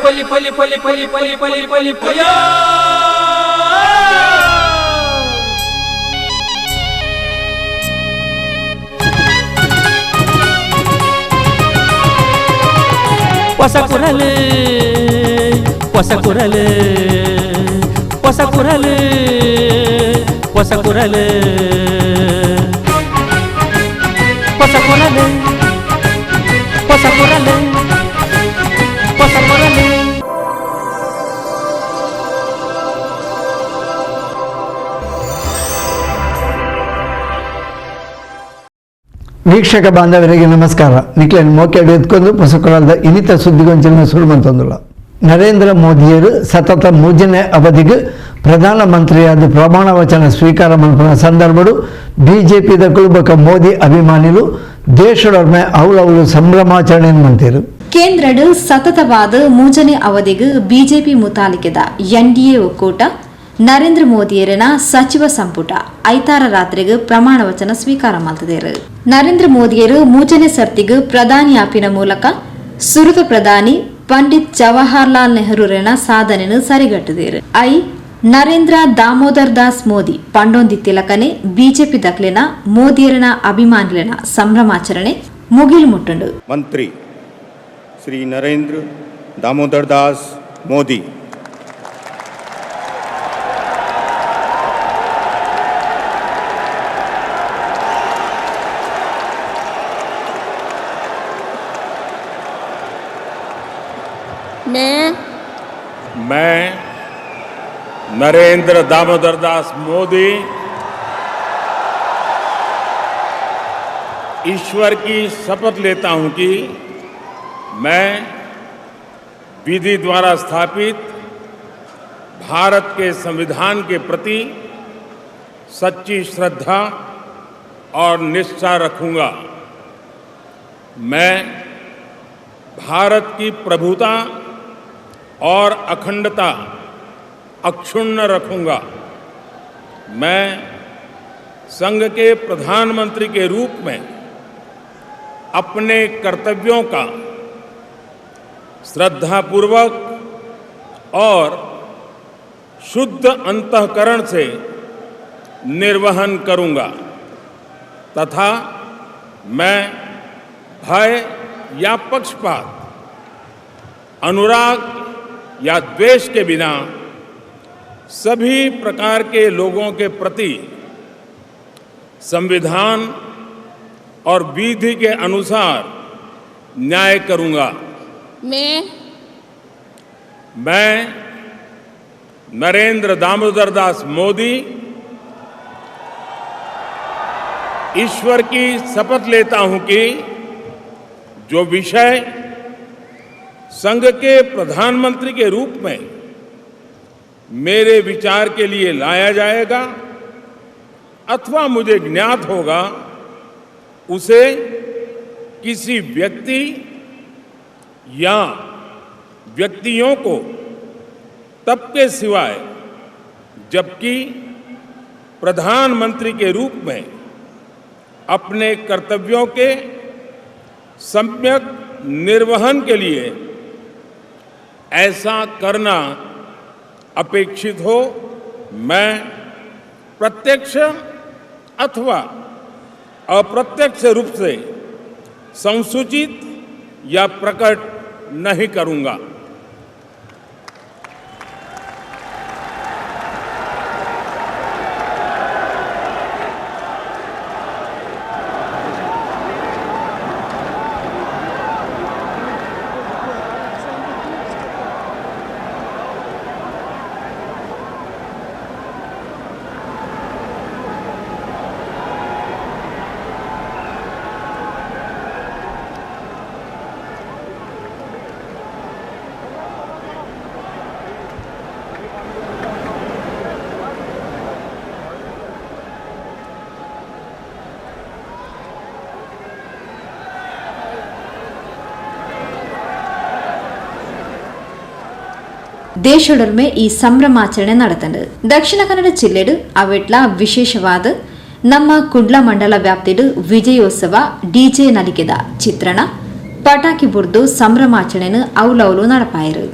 ಪಲಿ ಪಲಿ ಪಲಿ ಪಲಿ ಪಲಿ ಪಲಿ ಪಲಿ ಪಯ. ಹೊಸ ಕುರಲು, ಹೊಸ ಕುರಲು, ಹೊಸ ಕುರಲು, ಹೊಸ ಕುರಲು, ಹೊಸ ಕುರಲು, ಹೊಸ ಕುರಲು, ಹೊಸ ಕುರಲು. ವೀಕ್ಷಕ ಬಾಂಧವರಿಗೆ ನಮಸ್ಕಾರ. ನಿಕ್ಲೆನ್ ಮೋಕೆಡ್ ಎತ್ಕೊಂಡು ಪೊಸಕೊಳದ ಇನ್ನಿತ ಸುದ್ದಿಗೊಂಚಿನ ಸುರುಮಂತೊಂದುಲ್ಲ. ನರೇಂದ್ರ ಮೋದಿಯರು ಸತತ ಮೂಜನೇ ಅವಧಿಗೆ ಪ್ರಧಾನಮಂತ್ರಿಯಾದ ಪ್ರಮಾಣ ವಚನ ಸ್ವೀಕಾರ ಮಲ್ಪುನ ಸಂದರ್ಭಡು ಬಿಜೆಪಿದ ಕುಲುಬಕ ಮೋದಿ ಅಭಿಮಾನಿಲು ದೇಶದೊರ್ಮೆ ಅವಲವಲು ಸಂಭ್ರಮಾಚರಣೆ ಮಂತಿರು. ಕೇಂದ್ರಡ್ ಸತತವಾದ ಮೂಜನೇ ಅವಧಿಗೆ ಬಿಜೆಪಿ ಮುತಾಲಿಕೆದ ಎನ್ಡಿಎ ಒಕ್ಕೂಟ ನರೇಂದ್ರ ಮೋದಿಯರನ ಸಚಿವ ಸಂಪುಟ ಐತಾರ ರಾತ್ರಿಗೆ ಪ್ರಮಾಣ ವಚನ ಸ್ವೀಕಾರ ಮಲ್ತದೇರು. ನರೇಂದ್ರ ಮೋದಿಯರು ಮೂಜನೇ ಸರ್ತಿಗೆ ಪ್ರಧಾನಿ ಆಪಿನ ಮೂಲಕ ಸುರುತ ಪ್ರಧಾನಿ ಪಂಡಿತ್ ಜವಾಹರ್ಲಾಲ್ ನೆಹರೂರನ ಸಾಧನೆಯನ್ನು ಸರಿಗಟ್ಟದೇರು. I Narendra Damodar Das Modi ಪಂಡೊಂದಿತ್ತಿಲಕನೆ ಬಿಜೆಪಿ ದಕ್ಲೆನ ಮೋದಿಯರನ ಅಭಿಮಾನಿಲೆನ ಸಂಭ್ರಮಾಚರಣೆ ಮುಗಿಲು ಮುಟ್ಟುಂಡು. मंत्री श्री नरेंद्र दामोदर दास मोदी। मैं नरेंद्र दामोदर दास मोदी ईश्वर की शपथ लेता हूं कि मैं विधि द्वारा स्थापित भारत के संविधान के प्रति सच्ची श्रद्धा और निष्ठा रखूंगा। मैं भारत की प्रभुता और अखंडता अक्षुण्ण रखूंगा। मैं संघ के प्रधानमंत्री के रूप में अपने कर्तव्यों का श्रद्धापूर्वक और शुद्ध अंतःकरण से निर्वहन करूंगा तथा मैं भय या पक्षपात, अनुराग या द्वेष के बिना सभी प्रकार के लोगों के प्रति संविधान और विधि के अनुसार न्याय करूंगा। मैं नरेंद्र दामोदर दास मोदी ईश्वर की शपथ लेता हूं कि जो विषय संघ के प्रधानमंत्री के रूप में मेरे विचार के लिए लाया जाएगा अथवा मुझे ज्ञात होगा, उसे किसी व्यक्ति या व्यक्तियों को तब के सिवाय जबकि प्रधानमंत्री के रूप में अपने कर्तव्यों के सम्यक निर्वहन के लिए ऐसा करना अपेक्षित हो, मैं प्रत्यक्ष अथवा अप्रत्यक्ष रूप से संसूचित या प्रकट नहीं करूंगा। ದೇಶೊಡೊರ್ಮೆ ಈ ಸಂಭ್ರಮಾಚರಣೆ നടത്തുന്നുണ്ട്. ದಕ್ಷಿಣ ಕನ್ನಡ ಜಿಲ್ಲೆಡು ಅವೆಟ್ಲ ವಿಶೇಷವಾದ ನಮ್ಮ ಕುಡ್ಲ ಮಂಡಲ ವ್ಯಾಪ್ತಿಡು ವಿಜಯೋತ್ಸವ ಡಿಜೆ ನಲಿಕೆದ ಚಿತ್ರಣ ಪಟಾಕಿ ಬುರ್ದು ಸಂಭ್ರಮಾಚರಣೆನು ಅವಲವಲು ನಡಪಾಯರು.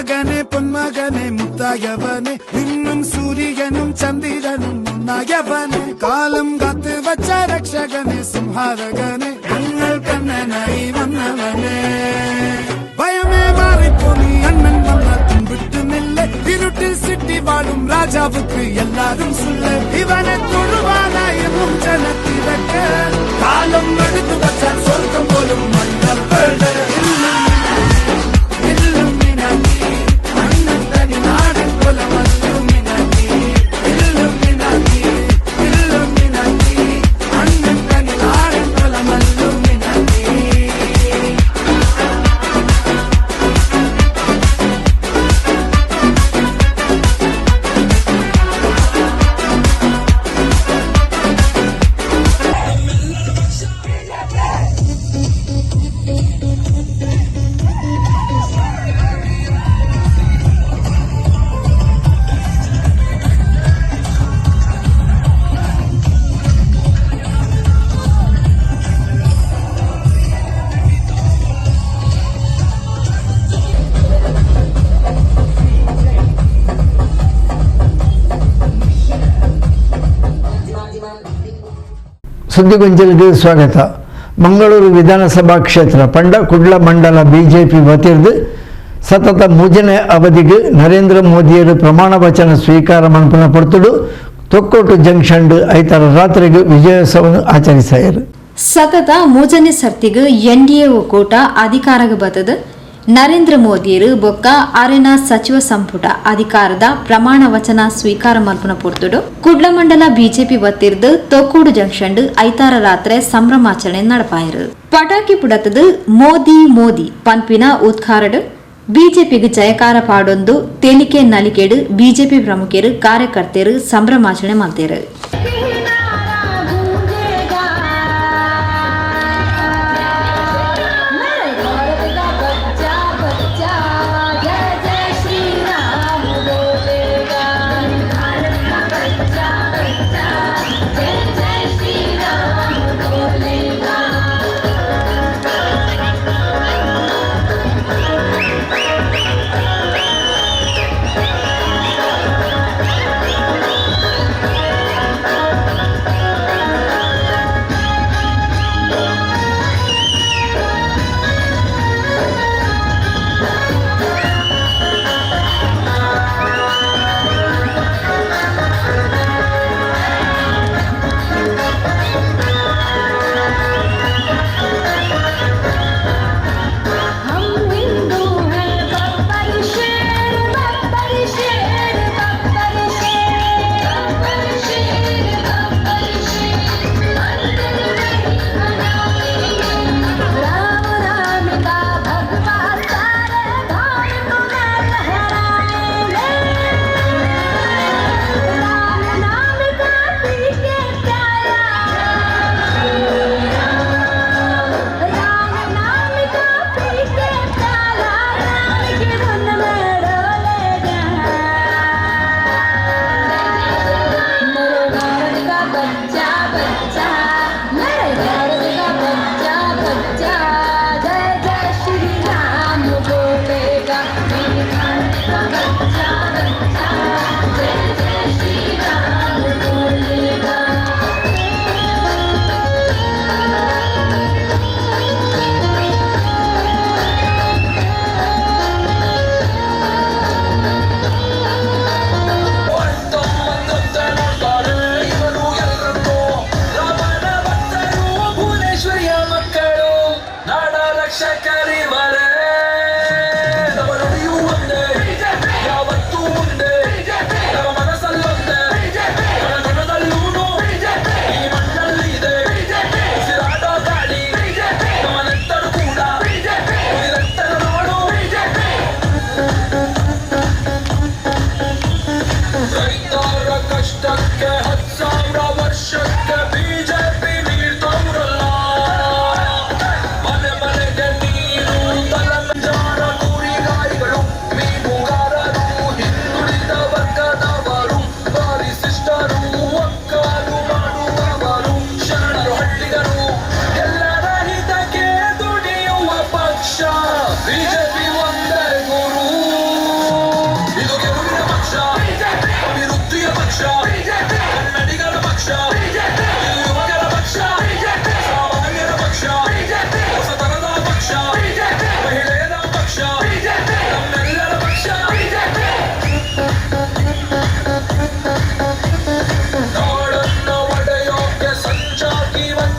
മകനെ പൊന്മകനെ മുത്തായവനെ നിന്നും സൂര്യനും ചന്ദ്രനും ഒന്നായവനെ കാലം കാത്ത് വച്ച രക്ഷകനെ സംഹാരകനെ ഞങ്ങൾ കണ്ണനായി വന്നവനെ ഭയമേ മാറിപ്പോ നീ അണ്ണൻ വന്നാൽ തുമ്പിട്ടുന്നില്ല ഇരുട്ടിൽ സിറ്റി വാഴും രാജാവുക്ക് എല്ലാരും സുല്ല ഇവനെ തൊഴുവാനായെന്നും ജനത്തിരക്ക് കാലം എടുത്തു വച്ചാൽ സ്വർഗം പോലും മണ്ണപ്പെട ಸುದ್ದಿಗೊಂಚಲಿಗೆ ಸ್ವಾಗತ. ಮಂಗಳೂರು ವಿಧಾನಸಭಾ ಕ್ಷೇತ್ರ ಪಂಡ ಕುಡ್ಲ ಮಂಡಲ ಬಿಜೆಪಿ ವತಿರ್ದು ಸತತ ಮೂಜನೇ ಅವಧಿಗೆ ನರೇಂದ್ರ ಮೋದಿಯರು ಪ್ರಮಾಣ ವಚನ ಸ್ವೀಕಾರ ಮನ್ಪುನ ಪೊರ್ತುಡು ತೊಕ್ಕೋಟು ಜಂಕ್ಷನ್ ಐತಾರ ರಾತ್ರಿಗೆ ವಿಜಯೋತ್ಸವವನ್ನು ಆಚರಿಸಾಯರು. ಸತತ ಮೂಜನೇ ಸರ್ತಿಗ್ ಎನ್ಡಿಎ ಒಕ್ಕೂಟ ಅಧಿಕಾರಕ್ಕೆ ಬತ್ತದ ನರೇಂದ್ರ ಮೋದಿಯರು ಬೊಕ್ಕ ಅರೆನ ಸಚಿವ ಸಂಪುಟ ಅಧಿಕಾರದ ಪ್ರಮಾಣ ವಚನ ಸ್ವೀಕಾರ ಮಲ್ಪುನ ಪೊರ್ತುಡು ಕುಡ್ಲ ಮಂಡಲ ಬಿಜೆಪಿ ವತಿರ್ದು ತೊಕ್ಕೋಡು ಜಂಕ್ಷನ್ ಐತಾರ ರಾತ್ರಿ ಸಂಭ್ರಮಾಚರಣೆ ನಡಪಾಯರು. ಪಟಾಕಿ ಪುಡತದ ಮೋದಿ ಮೋದಿ ಪನ್ಪಿನ ಉದ್ಘಾರಡು ಬಿಜೆಪಿಗೆ ಜಯಕಾರ ಪಾಡೊಂದು ತೇಲಿಕೆ ನಲಿಕೆಡು ಬಿಜೆಪಿ ಪ್ರಮುಖರು ಕಾರ್ಯಕರ್ತರು ಸಂಭ್ರಮಾಚರಣೆ ಮಲ್ತೇರು. हम हिंदू हैं बब्बर शेर, बब्बर शेर, बब्बर शेर, बब्बर शेर, बब्बर शेर, अंतर नहीं मनाएंगे। राम राम का भगवा सारे भारत में लहराएंगे। राम नाम का पी के प्याला, राम नाम का पी के प्याला, राम की धुन में डोलेगा। मेरे भारत का बच्चा बच्चा, मेरे भारत का बच्चा बच्चा, जय जय श्री राम बोलेगा। मेरे भारत का बच्चा बच्चा, जय जय श्री राम बोलेगा। ರಾಮನ ಭಕ್ತರು ಭುವನೇಶ್ವರಿಯ ಮಕ್ಕಳು ನಾಡ ರಕ್ಷಕರಿವರೇ. ನಮ್ಮ ನುಡಿಯು ಒಂದೇ, ಯಾವತ್ತೂ ಮುಂದೆ. ನಮ್ಮ ಮನಸ್ಸಲ್ಲೊಂದೇ, ಕಣಕಣದಲ್ಲೂನು ಈ ಮಣ್ಣಲ್ಲಿದೆ ಉಸಿರಾಟ ಗಾಳಿ. ನಮ್ಮ ನೆತ್ತರು ಕೂಡ ಉಳಿದೆತ್ತರ ನಾಡು. ರೈತರ ಕಷ್ಟಕ್ಕೆ 10,000 ವರ್ಷಕ್ಕೆ ಬಿಜೆಪಿ ನೀಡ್ತವ್ರಲ್ಲ. ಮನೆ ಮನೆಗೆ ನೀರು, ತಲಂಜಾರ ಕೂಲಿಗಾರಿಗಳು, ಮೀನುಗಾರರು, ಹಿಂದುಳಿದ ವರ್ಗದವರು, ಪರಿಶಿಷ್ಟರು, ಒಕ್ಕಾಲು ಮಾಡುವವರು, ಶರಣರು, ಹಳ್ಳಿಗರು, ಎಲ್ಲರ ಹಿತಕ್ಕೆ ದುಡಿಯುವ ಪಕ್ಷ ಬಿಜೆಪಿ ಒಂದೇ ಗುರು. ಕನ್ನಡಿಗರ ಪಕ್ಷ, ಇದು ಯುವಕರ ಪಕ್ಷ, ಸಾಮಾನ್ಯರ ಪಕ್ಷ, ಹೊಸತನದ ಪಕ್ಷ, ಮಹಿಳೆಯರ ಪಕ್ಷ, ನಮ್ಮೆಲ್ಲರ ಪಕ್ಷ. ನಾಡನ್ನ ಒಡೆಯೋಕೆ ಸಂಚಾಕಿ ಬಂದ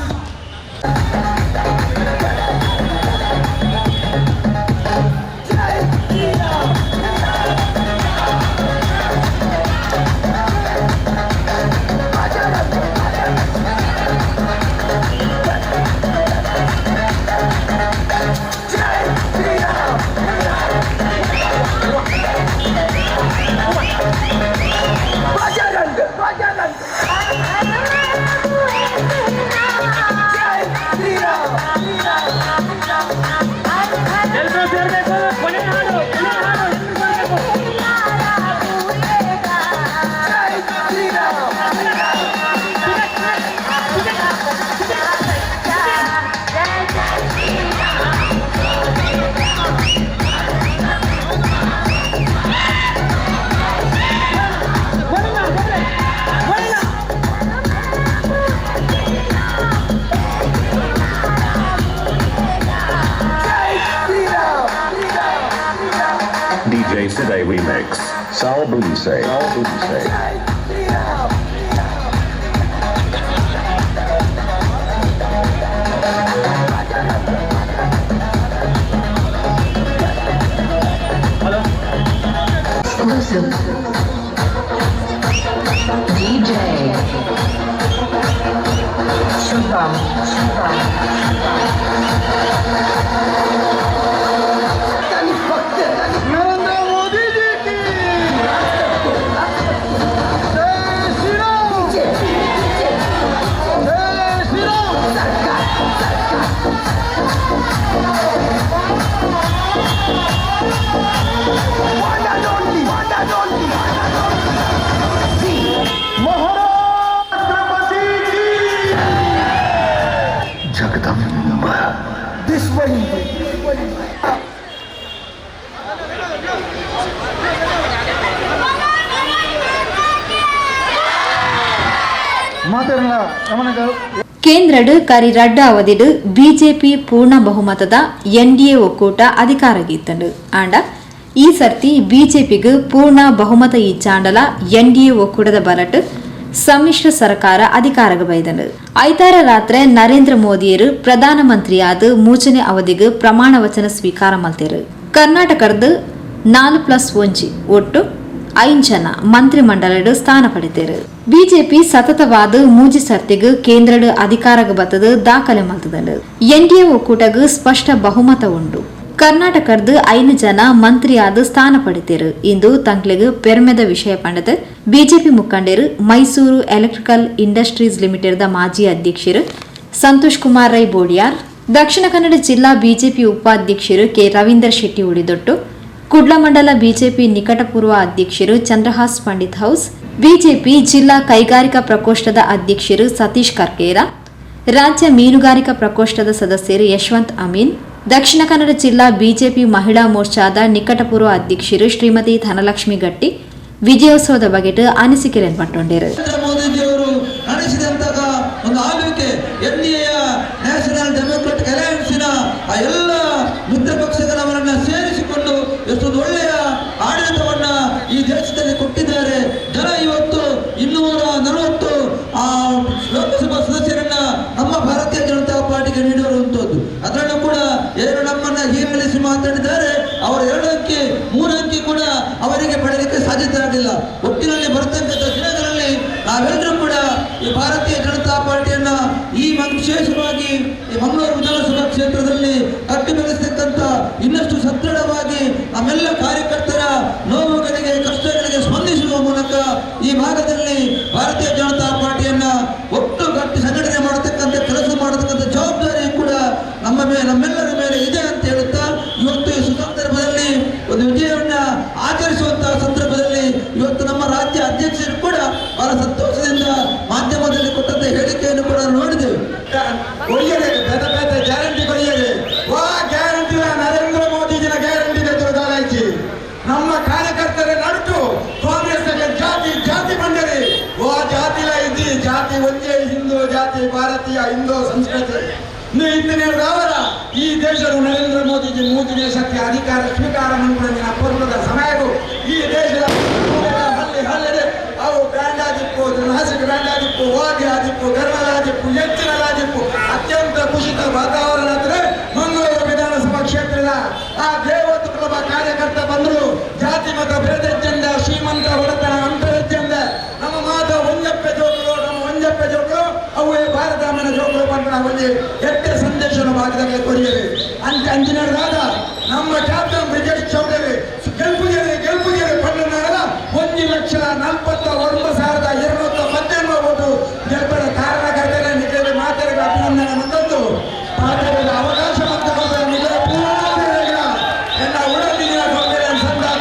DJ Today Remix. Sal Bunse. Sal Bunse. Exclusive. DJ Shubham. Shubham. Narendra Modiji ಕಿ ಜೈ ಶ್ರೀರಾಮ್, ಜೈ ಶ್ರೀರಾಮ್. ಮಹಾರಾಷ್ಟ್ರಪತಿ ಕಿ ಮಾತಾಡಲ್ಲ ರಮಣಗ. ಕೇಂದ್ರಡ್ ಕರಿ ರಡ್ಡ ಅವಧಿಡ್ ಬಿಜೆಪಿ ಪೂರ್ಣ ಬಹುಮತದ ಎನ್ಡಿಎ ಒಕ್ಕೂಟ ಅಧಿಕಾರಗೀತಂಡು. ಆಂಡ ಈ ಸರ್ತಿ ಬಿಜೆಪಿಗೆ ಪೂರ್ಣ ಬಹುಮತ ಇಚ್ಚಾಂಡಲ ಎನ್ಡಿಎ ಒಕ್ಕೂಟದ ಬಲಟ್ ಸಮ್ಮಿಶ್ರ ಸರ್ಕಾರ ಅಧಿಕಾರಕ್ಕೆ ಬೈದಂಡು. ಐತಾರ ರಾತ್ರಿ ನರೇಂದ್ರ ಮೋದಿಯರು ಪ್ರಧಾನಮಂತ್ರಿಯಾದ ಮೂಚನೆ ಅವಧಿಗೆ ಪ್ರಮಾಣ ವಚನ ಸ್ವೀಕಾರ ಮಲ್ತೇರು. ಕರ್ನಾಟಕದ 4+1 ಒಟ್ಟು 5 ಜನ ಮಂತ್ರಿಮಂಡಲಡ್ ಸ್ಥಾನ ಪಡೆತೇರು. ಬಿಜೆಪಿ ಸತತವಾದ ಮೂಜಿ ಸರ್ತಿಗೆ ಕೇಂದ್ರಡ್ ಅಧಿಕಾರಕ್ಕೆ ಬತ್ತದ ದಾಖಲೆ ಮಲ್ತದಂಡು. ಎನ್ಡಿಎ ಒಕ್ಕೂಟಗ್ ಸ್ಪಷ್ಟ ಬಹುಮತ ಉಂಡು. ಕರ್ನಾಟಕದ 5 ಜನ ಮಂತ್ರಿಯಾದ ಸ್ಥಾನ ಪಡೆತೇರು. ಇಂದು ತಂಕ್ಲೆಗ್ ಪೆರ್ಮೆದ ವಿಷಯ ಪಂಡದ ಬಿಜೆಪಿ ಮುಖಂಡರು ಮೈಸೂರು ಎಲೆಕ್ಟ್ರಿಕಲ್ ಇಂಡಸ್ಟ್ರೀಸ್ ಲಿಮಿಟೆಡ್ ಮಾಜಿ ಅಧ್ಯಕ್ಷರು ಸಂತೋಷ್ ಕುಮಾರ್ ರೈ ಬೋಡಿಯಾರ್, ದಕ್ಷಿಣ ಕನ್ನಡ ಜಿಲ್ಲಾ ಬಿಜೆಪಿ ಉಪಾಧ್ಯಕ್ಷರು ಕೆ ರವೀಂದ್ರ ಶೆಟ್ಟಿ ಉಳಿದೊಟ್ಟು, ಕುಡ್ಲ ಮಂಡಲ ಬಿಜೆಪಿ ನಿಕಟಪೂರ್ವ ಅಧ್ಯಕ್ಷರು ಚಂದ್ರಹಾಸ್ ಪಂಡಿತ್ ಹೌಸ್, ಬಿಜೆಪಿ ಜಿಲ್ಲಾ ಕೈಗಾರಿಕಾ ಪ್ರಕೋಷ್ಠದ ಅಧ್ಯಕ್ಷರು ಸತೀಶ್ ಕರ್ಕೇರ, ರಾಜ್ಯ ಮೀನುಗಾರಿಕಾ ಪ್ರಕೋಷ್ಠದ ಸದಸ್ಯರು ಯಶವಂತ್ ಅಮೀನ್, ದಕ್ಷಿಣ ಕನ್ನಡ ಜಿಲ್ಲಾ ಬಿಜೆಪಿ ಮಹಿಳಾ ಮೋರ್ಚಾದ ನಿಕಟಪೂರ್ವ ಅಧ್ಯಕ್ಷರು ಶ್ರೀಮತಿ ಧನಲಕ್ಷ್ಮಿ ಗಟ್ಟಿ ವಿಜಯೋತ್ಸವದ ಬಗೆಟ್ ಅನಿಸಿಕೆ ಪಟ್ಟೊಂಡಿರು. ನರೇಂದ್ರ ಮೋದಿಜಿಯವರು ನಡೆಸಿದಂತಹ ಒಂದು ಆಳ್ವಿಕೆ, ಎನ್ಡಿಎಯ ನ್ಯಾಷನಲ್ ಡೆಮೊಕ್ರಾಟಿಕ್ ಅಲಯನ್ಸಿನ ಆ ಎಲ್ಲ ಮಿತ್ರ ಪಕ್ಷಗಳವರನ್ನ ಸೇರಿಸಿಕೊಂಡು ಎಷ್ಟೊಂದು ಒಳ್ಳೆಯ ಆಡಳಿತವನ್ನ ಈ ದೇಶದಲ್ಲಿ ಕೊಟ್ಟಿದ್ದಾರೆ. ಜನ ಇವತ್ತು 240 ಆ ಲೋಕಸಭಾ ಸದಸ್ಯರನ್ನ ನಮ್ಮ ಭಾರತೀಯ ಜನತಾ ಪಾರ್ಟಿಗೆ ನೀಡಿರುವಂತದ್ದು. ಅದರಲ್ಲೂ ಕೂಡ ಏನು ನಮ್ಮನ್ನ ಹೀಯಾಳಿಸಿ ಮಾತಾಡಿದ್ದಾರೆ, ಅವರ 2 ಅಂಕಿ 3 ಅಂಕಿ ಕೂಡ ಅವರಿಗೆ ಪಡೆಯಲಿಕ್ಕೆ ಸಾಧ್ಯತೆ ಆಗಲಿಲ್ಲ. ಒಟ್ಟಿನಲ್ಲಿ ಬರತಕ್ಕಂಥ ದಿನಗಳಲ್ಲಿ ನಾವೆಲ್ಲರೂ ಕೂಡ ಈ ಭಾರತೀಯ ಜನತಾ ಪಾರ್ಟಿಯನ್ನ ಈ ವಿಶೇಷವಾಗಿ ಈ ಮಂಗಳೂರು ವಿಧಾನಸಭಾ ಕ್ಷೇತ್ರದಲ್ಲಿ ಕಟ್ಟಿ ಬೆಳೆಸತಕ್ಕಂಥ ಇನ್ನಷ್ಟು ಸದೃಢವಾಗಿ ನಮ್ಮೆಲ್ಲ ಕಾರ್ಯಕರ್ತರ ನೋವುಗಳಿಗೆ ಕಷ್ಟಗಳಿಗೆ ಸ್ಪಂದಿಸುವ ಮೂಲಕ ಈ ಭಾಗದಲ್ಲಿ ಭಾರತೀಯ ಜನತಾ ಪಾರ್ಟಿಯನ್ನ ಒಟ್ಟು ಗಟ್ಟಿ ಸಂಘಟನೆ ಮಾಡತಕ್ಕಂಥ ಕೆಲಸ ಮಾಡತಕ್ಕಂಥ ಜವಾಬ್ದಾರಿ ಕೂಡ ನಮ್ಮ ಮೇಲೆ ನಮ್ಮೆಲ್ಲರ ಮೇಲೆ ಇದೆ ಅಂತ ಹೇಳುತ್ತಾ, ಇವತ್ತು ಈ ಸುಸಂದರ್ಭದಲ್ಲಿ ಒಂದು ವಿಜಯವನ್ನ ಆಚರಿಸುವಂತಹ ಸಂದರ್ಭದಲ್ಲಿ ಇವತ್ತು ನಮ್ಮ ರಾಜ್ಯ ಅಧ್ಯಕ್ಷರು ಕೂಡ ಬಹಳ ಸಂತೋಷದಿಂದ ಮಾಧ್ಯಮದಲ್ಲಿ ಕೊಟ್ಟಂತ ಹೇಳಿಕೆಯನ್ನು ಕೂಡ ನೋಡಿದೆವು. ಗ್ಯಾರಂಟಿ ಕೊಯ್ಯರೆ ವಾ ಗ್ಯಾರಂಟಿ ನರೇಂದ್ರ ಮೋದಿಜಿನ ಗ್ಯಾರಂಟಿ ನಮ್ಮ ಕಾರ್ಯಕರ್ತರ ನಡುಟು ಕಾಂಗ್ರೆಸ್ ಜಾತಿ ಜಾತಿ ಬಂದರೆ ಜಾತಿ ಒಂದೇ ಹಿಂದೂ ಜಾತಿ, ಭಾರತೀಯ ಹಿಂದೂ ಸಂಸ್ಕೃತಿ. ಇಂದಿನ ಈ ದೇಶದ ನರೇಂದ್ರ ಮೋದಿಜಿ ಮೂರನೇ ಶಕ್ತಿ ಅಧಿಕಾರ ಸ್ವೀಕಾರ ಮಂತ್ರಿನ ಪೂರ್ವದ ಸಮಯವು ಈ ದೇಶದ ಹಳ್ಳಿ ಹಳ್ಳಿದೆ ಅವು ಬ್ರ್ಯಾಂಡ್ ಆಗಿಪ್ಪು, ನಾಸಿಕ್ ಬ್ರ್ಯಾಂಡ್ ಆಗಿಪ್ಪು, ವಾದಿ ಆಗಿಪ್ಪು, ಗರ್ವದಾಗಿಪ್ಪು, ಹೆಚ್ಚಿನದಾಗಿಪ್ಪು. ಅತ್ಯಂತ ಕುಶಿತ ವಾತಾವರಣ ಅಂದರೆ ಮಂಗಳೂರು ವಿಧಾನಸಭಾ ಕ್ಷೇತ್ರದ ಆ ದೇವದುರ್ಲಭ ಕಾರ್ಯಕರ್ತ ಬಂದರು. ಜಾತಿ ಮತ ಭೇದದಿಂದ ಶ್ರೀಮಂತ ಬಡತನ ಅಂತರದಿಂದ ನಮ್ಮ ಮಾತ ಒಂಜಪ್ಪೆ ಜೋಕರು, ನಮ್ಮ ಒಂಜಪ್ಪೆ ಜೋಕರು ಅವೇ ಭಾರತಾಮನ ಜೋಕರು ಬಂದ ಒಂದು ಎಟ್ಟೆ ಸಂದೇಶನ ಭಾಗದಲ್ಲಿ ಕೊರಿಯಲಿ ಅಂತ ಅಂಜಿನರಾದ ನಮ್ಮ ಕ್ಯಾಪ್ಟನ್ ಬ್ರಿಜೇಶ್ ಚೌಧರಿ ಗೆಲ್ಪುಗೆರೆ ಗೆಲ್ಪುಗೆರೆ ಪಣ್ಣನಾದ 1,49,218 ಓಟು ಗೆಲ್ಪದ ಕಾರಣಕರ್ತನೆ ನಿಖಿಲ ಮಾತರಿಗೆ ಅಭಿನಂದನೆ ಮಂದದ್ದು ಪಾತ್ರದ ಅವಕಾಶ ಮತ್ತು ನಿಖಿಲ ಪೂರ್ಣ ಎಲ್ಲ ಉಡಲಿನ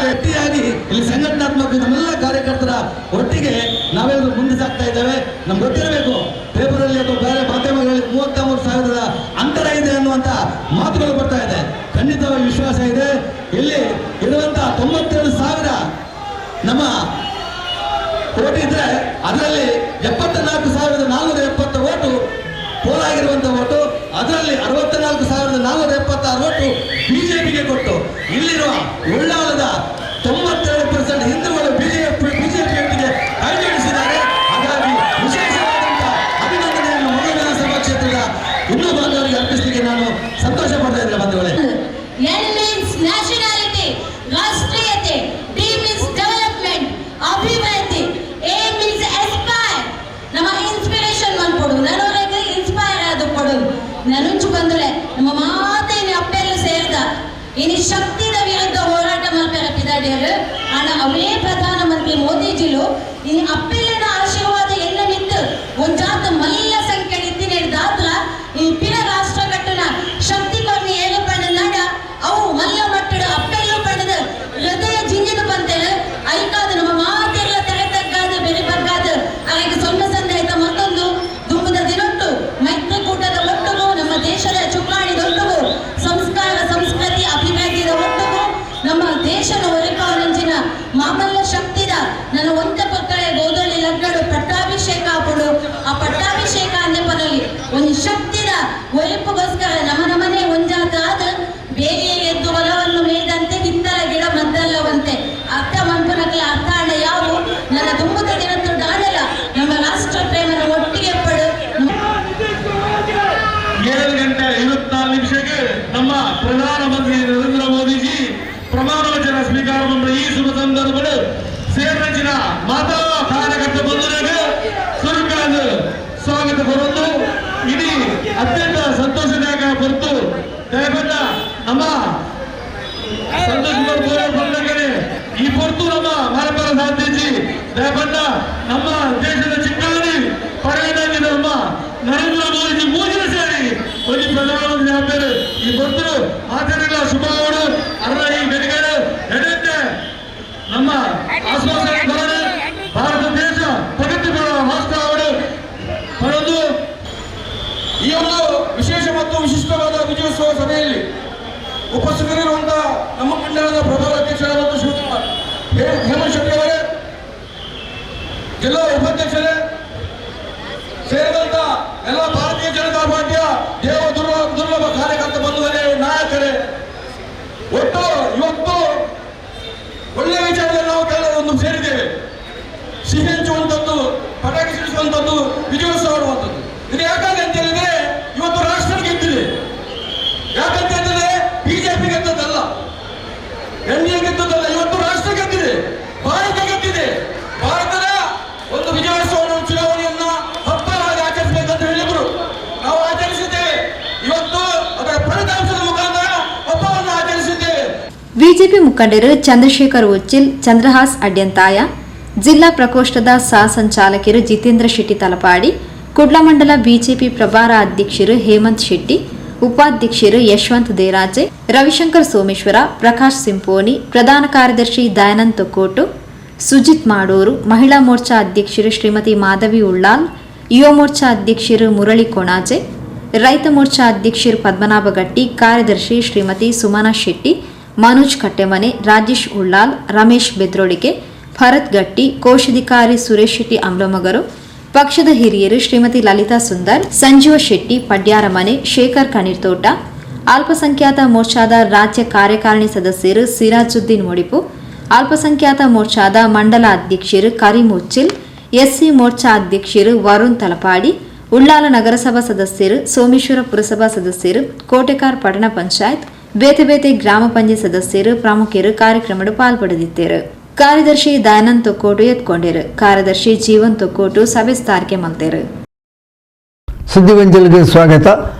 ಗಟ್ಟಿಯಾಗಿ ಇಲ್ಲಿ ಸಂಘಟನಾತ್ಮಕ ನಮ್ಮೆಲ್ಲ ಕಾರ್ಯಕರ್ತರ ಒಟ್ಟಿಗೆ ನಾವೆಲ್ಲರೂ ಮುಂದೆ ಸಾಗ್ತಾ ಇದ್ದೇವೆ. ನಮ್ಗೆ ಗೊತ್ತಿರಬೇಕು, ಪೇಪರಲ್ಲಿ ಅಥವಾ ಬೇರೆ ಮಾಧ್ಯಮಗಳಲ್ಲಿ 33,000 ಅಂತರ ಇದೆ ಅನ್ನುವಂಥ ಮಾತುಗಳು ಬರ್ತಾ ಇದೆ. ಖಂಡಿತವಾಗಿ ವಿಶ್ವಾಸ ಇದೆ, ಇಲ್ಲಿ ಇರುವಂತಹ 92,000 ನಮ್ಮ ಓಟು ಇದ್ರೆ ಅದರಲ್ಲಿ 74,470 ಓಟು ಪೋಲಾಗಿರುವಂಥ ಓಟು, ಅದರಲ್ಲಿ 64,476 ಓಟು ಬಿಜೆಪಿಗೆ ಕೊಟ್ಟು ಇಲ್ಲಿರುವ ಉಳ್ಳಾಲದ 92% ಹಿಂದೂಗಳು ಬಿಜೆಪಿಯೊಂದಿಗೆ ಕೈಜೋಡಿಸಿದ್ದಾರೆ. ಹಾಗಾಗಿ ವಿಶೇಷವಾದಂತಹ ಅಭಿನಂದನೆಯನ್ನು ಮಂಗಳೂರು ವಿಧಾನಸಭಾ ಕ್ಷೇತ್ರದ ಇನ್ನೂ ಬಾಂಧವರಿಗೆ ಅರ್ಪಿಸಲಿಕ್ಕೆ ನಾನು ಸಂತೋಷ ಪಡ್ತಾ ಇದ್ದೇನೆ. ಬಂಧುಗಳೇ, N means nationality, ರಾಷ್ಟ್ರೀಯತೆ, D means development, ಅಭಿವೃದ್ಧಿ, A means aspire, ನಮ್ಮ ಇನ್ಸ್ಪಿರೇಷನ್ ಮನ್ಪೊಡು, ನನಗೆ ಇನ್ಸ್ಪೈರ್ ಆದ ಕೊಡು. ನನುಂಚು ಬಂದುಲೆ ನಮ್ಮ ಮಾತೇನೆ ಅಪ್ಪೆಲ್ಲ ಸೇರಿದ ಇನಿ ಶಕ್ತಿದ ವಿರುದ್ಧ ಹೋರಾಟ ಮಲ್ಪೆರ ಪಿದಾಡಿಯರು ಆಣ ಅವೇ ಪ್ರಧಾನಮಂತ್ರಿ ಮೋದಿಜಿಲು ಇನಿ ಅಪ್ಪೆಲ್ಲನ ಆಶೀರ್ವಾದ ಎಲ್ಲ ನಿಂತು ಒಂಜಾತ ಮಲ್ಲ ಸಂಖ್ಯೆ ಇತ್ತಿನ ಈ ಪಿರ ರಾಷ್ಟ್ರ ಕಟ್ಟನ ಶಕ್ತಿ ಕೊರ್ನಿ ಏಳು ಪಂಡ ನಡ ಅವು ಮಲ್ಲ ಮಟ್ಟಡ ಅಪ್ಪೆಲ್ಲೂ ಪಡೆದ ಹೃದಯ ಜಿಂಜಿದ ಬಂತೇಳು ಐಕಾದ ನಮ್ಮ ಮಾತೆಲ್ಲ ತಲೆ ತಗ್ಗಾದ ಬೆಲೆ ಬಗ್ಗಾದ ಹಾಗೆ ಸೊನ್ನೆ ಸಂದೇಹ ಮತ್ತೊಂದು ದುಂಬದ ದಿನೊಟ್ಟು ಮೈತ್ರಿಕೂಟದ ಒಟ್ಟುಗೂ ನಮ್ಮ ದೇಶದ ಚುಕ್ಕಾಣಿದೊಟ್ಟುಗೂ ಸಂಸ್ಕಾರ ಸಂಸ್ಕೃತಿ ಅಭಿವೃದ್ಧಿದ ಒಟ್ಟುಗೂ ನಮ್ಮ ದೇಶದ ಹೊರಕಾರಂಜಿನ ಮಾಮಲ್ಲ ಶಕ್ತಿದ ನನ್ನ ಒಂತ ಪಕ್ಕಳೆ ಗೋದೊಳ್ಳಿ ಲಗ್ನಡು ಪಟ್ಟಾಭಿಷೇಕ ಹಾಕೊಂಡು ಆ ಪಟ್ಟಾಭಿಷೇಕ ಅನ್ನೆಪನಲ್ಲಿ ಒಂದು ಶಕ್ತಿದ ಒಲಿಪುಗೋಸ್ಕರ ನಮ್ಮ ನಮನೆ ಒಂಜಾತ ಆದ ಬೇಗ ಎದ್ದು ಹೊಲವನ್ನು ಮೇಯ್ದಂತೆ ಹಿತ್ತಲ ಗಿಡ ಮದ್ದಲ್ಲವಂತೆ ಅರ್ಥ ಮನ್ಪುನಕಲ ಅರ್ಥ ಅಣ್ಣ ಯಾವು ನನ್ನ ತುಂಬುದ ದಿನ ದಾಡಲ ನಮ್ಮ ರಾಷ್ಟ್ರ ಪ್ರೇಮನ ಒಟ್ಟಿಗೆ ಪಡು. 7:24 ನಮ್ಮ ಪ್ರಧಾನಮಂತ್ರಿ ನರೇಂದ್ರ ಮೋದಿಜಿ ಪ್ರಮಾಣ ವಚನ ಸ್ವೀಕಾರ ಈ ಶುಭ ಸಂದರ್ಭಗಳು ಸೇರಿನ ಮಾತಾ ಕಾರ್ಯಕರ್ತ ಬಂಧುಗಳಿಗೆ ಸುರುಕಾದ ಸ್ವಾಗತ ಬರೊಂದು ಇಡೀ ಅತ್ಯಂತ ಸಂತೋಷದಾಯಕ ಹೊರತು ದಯಪಟ್ಟ ನಮ್ಮ ಸಂತೋಷ್ ಬಂದಕಡೆ ಈ ಹೊರತು ನಮ್ಮ ಮಾರಪರ ಸಾಧ್ಯಜಿ ದಯಪಟ್ಟ ನಮ್ಮ ದೇಶದ ಚಿಕ್ಕಾಣಿ ಪಡೆಯದಾಗಿ ನಮ್ಮ ನರೇಂದ್ರ ಮೋದಿಜಿ ಮೂಜಿನ ಸೇರಿ ಒಂದು ಪ್ರಧಾನಮಂತ್ರಿ ಆಗ್ತಾರೆ. ಈ ಹೊರತು ಆಚರಣೆಗಳ ಶುಭಗಳು ಅರ್ಹ ಈ ಗಡಿಗಳು ನಡೆಯುತ್ತೆ. ನಮ್ಮ ಆಶ್ವಾಸನೆ ಭಾರತ ದೇಶ ಪ್ರಗತಿಪರ ರಾಷ್ಟ್ರ ಅವರು ಪಡೆದು ಈ ಒಂದು ವಿಶೇಷ ಮತ್ತು ವಿಶಿಷ್ಟವಾದ ವಿಜಯೋತ್ಸವ ಸಭೆಯಲ್ಲಿ ಉಪಸ್ಥಿತರಿರುವಂತಹ ನಮ್ಮ ಮಂಡಲದ ಪ್ರಭಾರ ಅಧ್ಯಕ್ಷರಾದಂಥ ಶ್ರೀಮತಿ ಹೇಮಂತ್ ಶೆಟ್ಟಿ ಅವರೇ, ಜಿಲ್ಲಾ ಉಪಾಧ್ಯಕ್ಷರೇ, ಸೇರಿದಂತ ಎಲ್ಲ ಭಾರತೀಯ ಜನತಾ ಪಾರ್ಟಿಯ ದೇವ ದುರ್ಲಭ ಕಾರ್ಯಕರ್ತ ಬಂಧುಗಳೇ, ನಾಯಕರೇ, ಒಟ್ಟು ಇವತ್ತು ಒಳ್ಳೆಯ ವಿಚಾರದಲ್ಲಿ ನಾವು ಕೆಲವೊಂದು ಸೇರಿದ್ದೇವೆ. ಸಿಹಿ ಹಂಚುವಂಥದ್ದು, ಪಟಾಕಿ ಸಿಡಿಸುವಂಥದ್ದು, ವಿಜಯೋತ್ಸವ ಮಾಡುವಂಥದ್ದು ಇದು ಯಾಕಂತ ಹೇಳಿದ್ರೆ ಇವತ್ತು ರಾಷ್ಟ್ರ ಗೆದ್ದಿದೆ. ಯಾಕಂತ ಹೇಳಿದ್ರೆ ಬಿಜೆಪಿ ಗೆದ್ದದ್ದಲ್ಲ, ಎನ್ ಡಿ ಎ ಗೆದ್ದದ್ದಲ್ಲ, ಇವತ್ತು ರಾಷ್ಟ್ರ ಗೆದ್ದಿದೆ, ಭಾರತ ಗೆದ್ದಿದೆ. ಭಾರತದ ಒಂದು ವಿಜಯೋತ್ಸವ ಚುನಾವಣೆಯನ್ನ ಹಬ್ಬವಾಗಿ ಆಚರಿಸಬೇಕಂತ ಹೇಳಿದ್ರು, ನಾವು ಆಚರಿಸಿದ್ದೇವೆ. ಇವತ್ತು ಅದರ ಫಲಿತಾಂಶದ ಮುಖಾಂತರ ಹಬ್ಬವನ್ನು ಆಚರಿಸಿದ್ದೇವೆ. ಬಿಜೆಪಿ ಮುಖಂಡರು ಚಂದ್ರಶೇಖರ್ ಉಚ್ಚಿಲ್, ಚಂದ್ರಹಾಸ್ ಅಡ್ಯಂತಾಯ, ಜಿಲ್ಲಾ ಪ್ರಕೋಷ್ಠದ ಸಹ ಸಂಚಾಲಕರು ಜಿತೇಂದ್ರ ಶೆಟ್ಟಿ ತಲಪಾಡಿ, ಕುಡ್ಲ ಮಂಡಲ ಬಿಜೆಪಿ ಪ್ರಭಾರ ಅಧ್ಯಕ್ಷರು ಹೇಮಂತ್ ಶೆಟ್ಟಿ, ಉಪಾಧ್ಯಕ್ಷರು ಯಶವಂತ್ ದೇರಾಜೆ, ರವಿಶಂಕರ್ ಸೋಮೇಶ್ವರ, ಪ್ರಕಾಶ್ ಸಿಂಪೋನಿ, ಪ್ರಧಾನ ಕಾರ್ಯದರ್ಶಿ ದಯಾನಂದ್ ತೊಕ್ಕೋಟು, ಸುಜಿತ್ ಮಾಡೂರು, ಮಹಿಳಾ ಮೋರ್ಚಾ ಅಧ್ಯಕ್ಷರು ಶ್ರೀಮತಿ ಮಾಧವಿ ಉಳ್ಳಾಲ್, ಯುವ ಮೋರ್ಚಾ ಅಧ್ಯಕ್ಷರು ಮುರಳಿ ಕೊಣಾಜೆ, ರೈತ ಮೋರ್ಚಾ ಅಧ್ಯಕ್ಷರು ಪದ್ಮನಾಭ ಗಟ್ಟಿ, ಕಾರ್ಯದರ್ಶಿ ಶ್ರೀಮತಿ ಸುಮನಾ ಶೆಟ್ಟಿ, ಮನೋಜ್ ಕಟ್ಟೆಮನೆ, ರಾಜೇಶ್ ಉಳ್ಳಾಲ್, ರಮೇಶ್ ಬೆದ್ರೋಳಿಗೆ, ಭರತ್ ಗಟ್ಟಿ, ಕೋಶಾಧಿಕಾರಿ ಸುರೇಶ್ ಶೆಟ್ಟಿ ಅಮ್ಲಮಗರು, ಪಕ್ಷದ ಹಿರಿಯರು ಶ್ರೀಮತಿ ಲಲಿತಾ ಸುಂದರ್, ಸಂಜೀವ ಶೆಟ್ಟಿ ಪಡ್ಯಾರಮನೆ, ಶೇಖರ್ ಕಣೀರ್ತೋಟ, ಅಲ್ಪಸಂಖ್ಯಾತ ಮೋರ್ಚಾದ ರಾಜ್ಯ ಕಾರ್ಯಕಾರಿಣಿ ಸದಸ್ಯರು ಸಿರಾಜುದ್ದೀನ್ ಒಡಿಪು, ಅಲ್ಪಸಂಖ್ಯಾತ ಮೋರ್ಚಾದ ಮಂಡಲ ಅಧ್ಯಕ್ಷರು ಕರೀಂ ಉಚ್ಚಿಲ್, ಎಸ್ಸಿ ಮೋರ್ಚಾ ಅಧ್ಯಕ್ಷರು ವರುಣ್ ತಲಪಾಡಿ, ಉಳ್ಳಾಲ ನಗರಸಭಾ ಸದಸ್ಯರು, ಸೋಮೇಶ್ವರ ಪುರಸಭಾ ಸದಸ್ಯರು, ಕೋಟೆಕಾರ್ ಪಟ್ಟಣ ಪಂಚಾಯತ್, ಬೇತೆ ಬೇತೆ ಗ್ರಾಮ ಪಂಚಾಯತ್ ಸದಸ್ಯರು, ಪ್ರಮುಖರು ಕಾರ್ಯಕ್ರಮಡ್ ಪಾಲ್ಪಡೆದಿದ್ದರು. ಕಾರ್ಯದರ್ಶಿ ದಯಾನಂದ್ ತೊಕ್ಕೋಟು ಎತ್ಕೊಂಡಿರು. ಕಾರ್ಯದರ್ಶಿ ಜೀವನ್ ತೊಕ್ಕೋಟು ಸಭೆ ಸ್ಥಾರಿಕೆ ಮಲ್ತೇರು. ಸುದ್ದಿಗೊಂಜಲಿಗೆ ಸ್ವಾಗತ.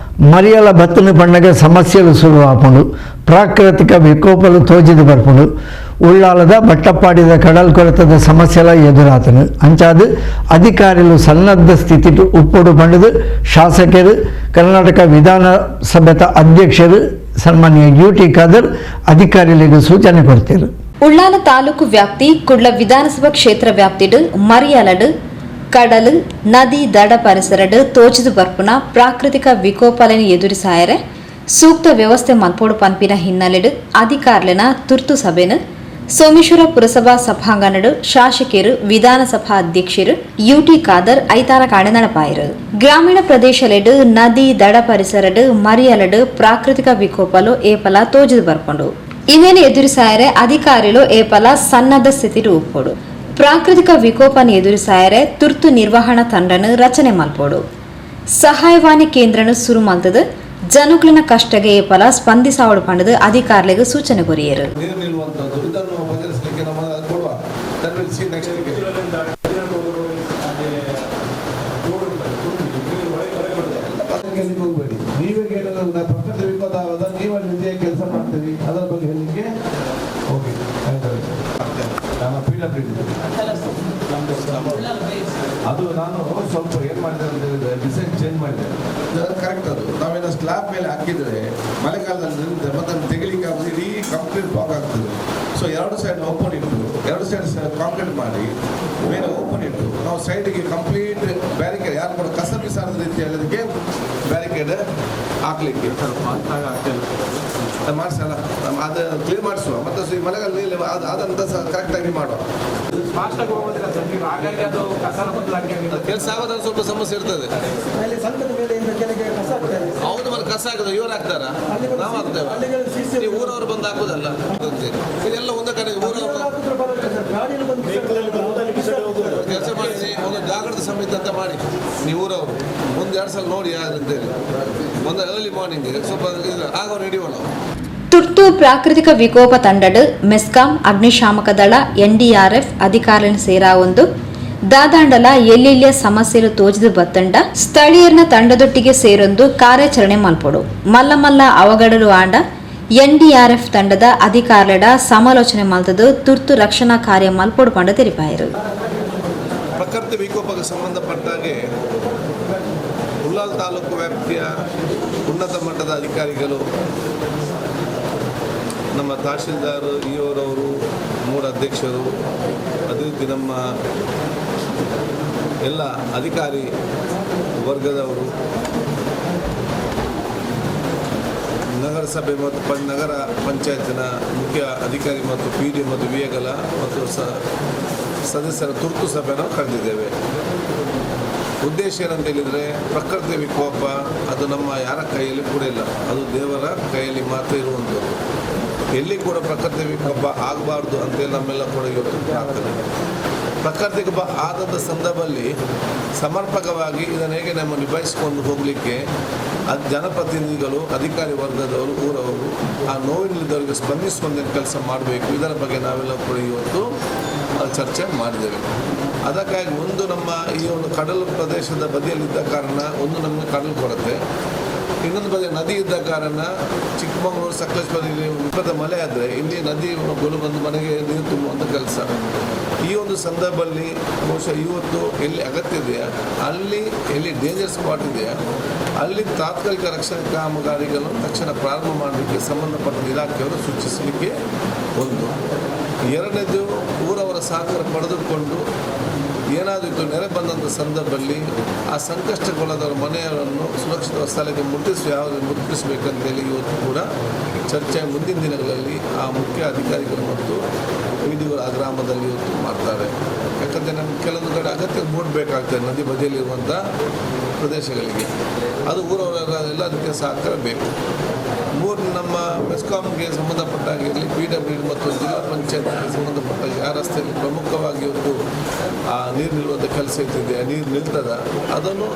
ಮರಿಯಲ ಬತ್ತನ ಪಂಡಗ ಸಮಸ್ಯೆಲು ಸುರು ಆಪುಂಡು. ಪ್ರಾಕೃತಿಕ ವಿಕೋಪಲು ತೋಜಿದು ಬರ್ಪುಂಡು. ಉಳ್ಳಾಲದ ಬಟ್ಟಪ್ಪಾಡಿದ ಕಡಲ್ ಕೊರತದ ಸಮಸ್ಯೆಲ ಎದುರಾತನು. ಅಂಚಾದ್ ಅಧಿಕಾರಿಲು ಸನ್ನದ್ಧ ಸ್ಥಿತಿ ಉಪ್ಪುಡು ಪಂಡದು ಶಾಸಕರು, ಕರ್ನಾಟಕ ವಿಧಾನಸಭೆತ ಅಧ್ಯಕ್ಷರು ಸನ್ಮಾನ್ಯ ಯು ಟಿ ಖಾದರ್ ಅಧಿಕಾರಿಗಳಿಗೆ ಸೂಚನೆ ಕೊಡ್ತೀರು. ಉಳ್ಳಾಲ ತಾಲೂಕು ವ್ಯಾಪ್ತಿ, ಕುಡ್ಲ ವಿಧಾನಸಭಾ ಕ್ಷೇತ್ರ ವ್ಯಾಪ್ತಿಡು ಮರಿಯಾಲಡು ಕಡಲು, ನದಿ ದಡ ಪರಿಸರಡು ತೋಜಿದು ಬರ್ಪುನ ಪ್ರಾಕೃತಿಕ ವಿಕೋಪಲೆನ್ ಎದುರಿಸಾಯರೆ ಸೂಕ್ತ ವ್ಯವಸ್ಥೆ ಮಲ್ಪೋಡು ಪನ್ಪಿನ ಹಿನ್ನೆಲೆಡು ಅಧಿಕಾರಿಲೆನ ತುರ್ತು ಸಭೆನು ಸೋಮೇಶ್ವರ ಪುರಸಭಾ ಸಭಾಂಗಣಡು ಶಾಸಕರು, ವಿಧಾನಸಭಾ ಅಧ್ಯಕ್ಷರು ಯುಟಿ ಖಾದರ್ ಐತಾರ ಕಾಣೆ ನಡಪಾಯರು. ಗ್ರಾಮೀಣ ಪ್ರದೇಶಲೆಡು ನದಿ ದಡ ಪರಿಸರಡು ಮರಿಯಲಡು ಪ್ರಾಕೃತಿಕ ವಿಕೋಪಲು ಏಪಲ ತೋಜಿದು ಬರ್ಪುಂಡು. ಇವೇನು ಎದುರಿಸಾಯರೆ ಅಧಿಕಾರಿಲು ಏಪಲ ಸನ್ನದ್ಧ ಸ್ಥಿತಿ ಉಪ್ಪೋಡು. ಪ್ರಾಕೃತಿಕ ವಿಕೋಪನ ಎದುರಿಸಾಯರೆ ತುರ್ತು ನಿರ್ವಹಣಾ ತಂಡನು ರಚನೆ ಮಲ್ಪೋಡು. ಸಹಾಯವಾಣಿ ಕೇಂದ್ರನು ಸುರು ಮಲ್ತದು ಜನಕುಲಿನ ಕಷ್ಟಗೆ ಏಪಲ ಸ್ಪಂದಿಸಾವಡು ಪಂಡದು ಅಧಿಕಾರಿಗಳಿಗೆ ಸೂಚನೆ ಕೊರಿಯರು. ನೀರು ನಿಲ್ಲುವಂಥದ್ದು, ಇದನ್ನು ಬದಲಿಸಲಿಕ್ಕೆ ನಮ್ಮ ಅದು ಕೊಡುವ. Then we'll see next. ಹೋಗಬೇಡಿ. ನೀವೇ ಕೇಳಿದ್ರೆ ಪ್ರಕೃತಿ ವಿಕೋಪ ಆದಾಗ ನೀವೇ ನಿಧಿಯ ಕೆಲಸ ಮಾಡ್ತೀವಿ, ಅದರ ಬಗ್ಗೆ ಹೇಳಲಿಕ್ಕೆ ಓಕೆ. ನಾನು ಪಿಡಬ್ಲ್ಯೂಡಿ. ಅದು ನಾನು ಸ್ವಲ್ಪ ಏನು ಮಾಡಿದೆ ಅಂತ ಹೇಳಿದ್ರೆ, ಡಿಸೈನ್ ಚೇಂಜ್ ಮಾಡಿದೆ. ಕರೆಕ್ಟ್. ಅದು ನಾವೇನೋ ಸ್ಲ್ಯಾಬ್ ಮೇಲೆ ಹಾಕಿದ್ರೆ ಮಳೆಗಾಲದಲ್ಲಿ ನಿಂತ್ರೆ ಮತ್ತೆ ಅದನ್ನು ತೆಗಿಲಿಕ್ಕೆ ಆಗೋದು, ಇಡೀ ಕಂಪ್ಲೀಟ್ ಬ್ಲಾಕ್ ಆಗ್ತದೆ. ಸೊ ಎರಡು ಸೈಡ್ ಓಪನ್ ಇಟ್ಟು, ಎರಡು ಸೈಡ್ ಕಾಂಕ್ರೀಟ್ ಮಾಡಿ, ಮೇಲೆ ಓಪನ್ ಇಟ್ಟು, ನಾವು ಸೈಡಿಗೆ ಕಂಪ್ಲೀಟ್ ಬ್ಯಾರಿಕೇಡ್, ಯಾರು ಕೂಡ ಕಸ ಬಿಸಾರದ ರೀತಿಯಲ್ಲಿ ಅದಕ್ಕೆ ಬ್ಯಾರಿಕೇಡ್ ಹಾಕ್ಲಿಕ್ಕೆ ಅದು ಮಾಡಿಸಲ್ಲ. ಅದು ಕ್ಲೀನ್ ಮಾಡಿಸುವ. ಮತ್ತು ಈ ಮಳೆಗಾಲ ಅದು ಅದಂತ ಸಹ ಕರೆಕ್ಟಾಗಿ ಮಾಡುವ. ಕೆಲಸ ಆಗೋದ್ರೆ ಸ್ವಲ್ಪ ಸಮಸ್ಯೆ ಇರ್ತದೆ. ಹೌದು, ಮತ್ತೆ ಕಸ ಹಾಕೋದು ಇವ್ರು ಹಾಕ್ತಾರ, ನಾವು ಹಾಕ್ತೇವೆ. ನೀವು ಊರವರು ಬಂದು ಹಾಕುದಲ್ಲ. ಇದೆಲ್ಲ ಒಂದೇ ಕಡೆ ಊರವರು ಕೆಲಸ ಮಾಡಿಸಿ, ಒಂದು ಜಾಗೃತ ಸಮಿತಿ ಅಂತ ಮಾಡಿ. ನೀವು ಊರವರು ಒಂದು ಎರಡು ಸಲ ನೋಡಿ ಯಾರು ಅಂತೇಳಿ, ಒಂದು ಅರ್ಲಿ ಮಾರ್ನಿಂಗ್ ಸ್ವಲ್ಪ ಇದು ಆಗ ಅವ್ರು ಹಿಡಿಯುವ ನಾವು. ತುರ್ತು ಪ್ರಾಕೃತಿಕ ವಿಕೋಪ ತಂಡಡ್ ಮೆಸ್ಕಾಂ, ಅಗ್ನಿಶಾಮಕ ದಳ, ಎನ್ಡಿಆರ್ಎಫ್ ಅಧಿಕಾರಿలను ಸೇರಾ ಒಂದು ದಾದಾಂಡಲ ಎಲ್ಲೆಲ್ಲಿಯ ಸಮಸ್ಯೆಲು ತೋಜಿದು ಬತ್ತಂಡ ಸ್ಥಳೀಯರ್ನ ತಂಡದೊಟ್ಟಿಗೆ ಸೇರೊಂದು ಕಾರ್ಯಾಚರಣೆ ಮಲ್ಪೊಡು. ಮಲ್ಲ ಮಲ್ಲ ಅವಗಡಲು ಆಂಡ ಎನ್ಡಿಆರ್ಎಫ್ ತಂಡದ ಅಧಿಕಾರಿಲೆಡ ಸಮಾಲೋಚನೆ ಮಲ್ತದು ತುರ್ತು ರಕ್ಷಣಾ ಕಾರ್ಯ ಮಲ್ಪೊಡು ಪಂಡ ತೆರಿಪಾಯರು. ಪ್ರಕೃತಿ ವಿಕೋಪಕ್ಕೆ ಸಂಬಂಧಪಟ್ಟಾಗೆ ಉಳ್ಳಾಲ್ ತಾಲೂಕು ವ್ಯಾಪ್ತಿಯ ಉನ್ನತ ಮಟ್ಟದ ಅಧಿಕಾರಿಗಳು, ನಮ್ಮ ತಹಶೀಲ್ದಾರ್, ಇಒರವರು, ಮೂಡ ಅಧ್ಯಕ್ಷರು, ಅದೇ ರೀತಿ ನಮ್ಮ ಎಲ್ಲ ಅಧಿಕಾರಿ ವರ್ಗದವರು, ನಗರಸಭೆ ಮತ್ತು ನಗರ ಪಂಚಾಯತಿನ ಮುಖ್ಯ ಅಧಿಕಾರಿ ಮತ್ತು ಪಿ ಡಿ ಮತ್ತು ವಿ ಎಗಳ ಮತ್ತು ಸದಸ್ಯರ ತುರ್ತು ಸಭೆಯನ್ನು ಕರೆದಿದ್ದೇವೆ. ಉದ್ದೇಶ ಏನಂತ ಹೇಳಿದರೆ, ಪ್ರಕೃತಿ ವಿಕೋಪ ಅದು ನಮ್ಮ ಯಾರ ಕೈಯಲ್ಲಿ ಕೂಡ ಇಲ್ಲ. ಅದು ದೇವರ ಕೈಯಲ್ಲಿ ಮಾತ್ರ ಇರುವಂಥದ್ದು. ಎಲ್ಲಿ ಕೂಡ ಪ್ರಕೃತಿ ವಿಕೋಪ ಆಗಬಾರ್ದು ಅಂತೇಳಿ ನಮ್ಮೆಲ್ಲ ಕೂಡ ಇವತ್ತು ಪ್ರಾರ್ಥನೆ. ಪ್ರಕೃತಿ ವಿಕೋಪ ಆದಂಥ ಸಂದರ್ಭದಲ್ಲಿ ಸಮರ್ಪಕವಾಗಿ ಇದನ್ನು ಹೇಗೆ ನಮ್ಮ ನಿಭಾಯಿಸಿಕೊಂಡು ಹೋಗಲಿಕ್ಕೆ ಅದು ಜನಪ್ರತಿನಿಧಿಗಳು, ಅಧಿಕಾರಿ ವರ್ಗದವರು, ಊರವರು ಆ ನೋವಿನಲ್ಲಿದ್ದವರಿಗೆ ಸ್ಪಂದಿಸುವಂಥ ಕೆಲಸ ಮಾಡಬೇಕು. ಇದರ ಬಗ್ಗೆ ನಾವೆಲ್ಲ ಕೂಡ ಇವತ್ತು ಚರ್ಚೆ ಮಾಡಿದ್ದೇವೆ. ಅದಕ್ಕಾಗಿ ಒಂದು ನಮ್ಮ ಈ ಒಂದು ಕಡಲು ಪ್ರದೇಶದ ಬದಿಯಲ್ಲಿದ್ದ ಕಾರಣ ಒಂದು ನಮಗೆ ಕಡಲು ಕೊರತೆ, ಇನ್ನೊಂದು ಬದಿ ನದಿ ಇದ್ದ ಕಾರಣ ಚಿಕ್ಕಮಗಳೂರು, ಸಕಲೇಶ್ಪುರ ಇಲ್ಲಿ ವಿಪರೀತ ಮಳೆ ಆದರೆ ಇಲ್ಲಿ ನದಿ ಗೊಲು ಬಂದು ಮನೆಗೆ ನೀರು ತುಂಬುವಂಥ ಕೆಲಸ. ಈ ಒಂದು ಸಂದರ್ಭದಲ್ಲಿ ಬಹುಶಃ ಇವತ್ತು ಎಲ್ಲಿ ಅಗತ್ಯ ಇದೆಯಾ ಅಲ್ಲಿ, ಎಲ್ಲಿ ಡೇಂಜರ್ ಸ್ಪಾಟ್ ಇದೆಯಾ ಅಲ್ಲಿ ತಾತ್ಕಾಲಿಕ ರಕ್ಷಣಾ ಕಾಮಗಾರಿಗಳನ್ನು ತಕ್ಷಣ ಪ್ರಾರಂಭ ಮಾಡಲಿಕ್ಕೆ ಸಂಬಂಧಪಟ್ಟ ಇಲಾಖೆಯವರು ಸೂಚಿಸಲಿಕ್ಕೆ ಒಂದು. ಎರಡನೇದು, ಊರವರ ಸಹಕಾರ ಪಡೆದುಕೊಂಡು ಏನಾದರೂ ಇತ್ತು ನೆರೆ ಬಂದಂಥ ಸಂದರ್ಭದಲ್ಲಿ ಆ ಸಂಕಷ್ಟಕ್ಕೊಳಗಾದವರ ಮನೆಯವರನ್ನು ಸುರಕ್ಷಿತ ಸ್ಥಳಕ್ಕೆ ಮುಟ್ಟಿಸಿ ಯಾವುದು ಮುಟ್ಟಿಸಬೇಕಂತೇಳಿ ಇವತ್ತು ಕೂಡ ಚರ್ಚೆ ಮುಂದಿನ ದಿನಗಳಲ್ಲಿ ಆ ಮುಖ್ಯ ಅಧಿಕಾರಿಗಳು ಮತ್ತು ಪಿ ಡಿ ಆ ಗ್ರಾಮದಲ್ಲಿ ಇವತ್ತು ಮಾಡ್ತಾರೆ. ಯಾಕಂದರೆ ಯಾಕಂದರೆ ನಮ್ಗೆ ಕೆಲವೊಂದು ಕಡೆ ಅಗತ್ಯ ಬೋಟ್ ಬೇಕಾಗ್ತದೆ ನದಿ ಬದಿಯಲ್ಲಿರುವಂಥ ಪ್ರದೇಶಗಳಿಗೆ. ಅದು ಊರವರ ಎಲ್ಲ ರೀತಿಯ ಸಹಕಾರ ಬೇಕು. ಮೂರು, ನಮ್ಮ ಮೆಸ್ಕಾಮ್ಗೆ ಸಂಬಂಧಪಟ್ಟಾಗಿರಲಿ, PWD ಮತ್ತು ಜಿಲ್ಲಾ ಪಂಚಾಯತ್ಗೆ ಸಂಬಂಧಪಟ್ಟಾಗ ಯಾವ ರಸ್ತೆಯಲ್ಲಿ ಪ್ರಮುಖವಾಗಿ ಒಂದು ಆ ನೀರು ನಿಲ್ಲುವಂಥ ಕೆಲಸ ಇರ್ತಿದೆ, ನೀರು ನಿಲ್ತದ, ಅದನ್ನು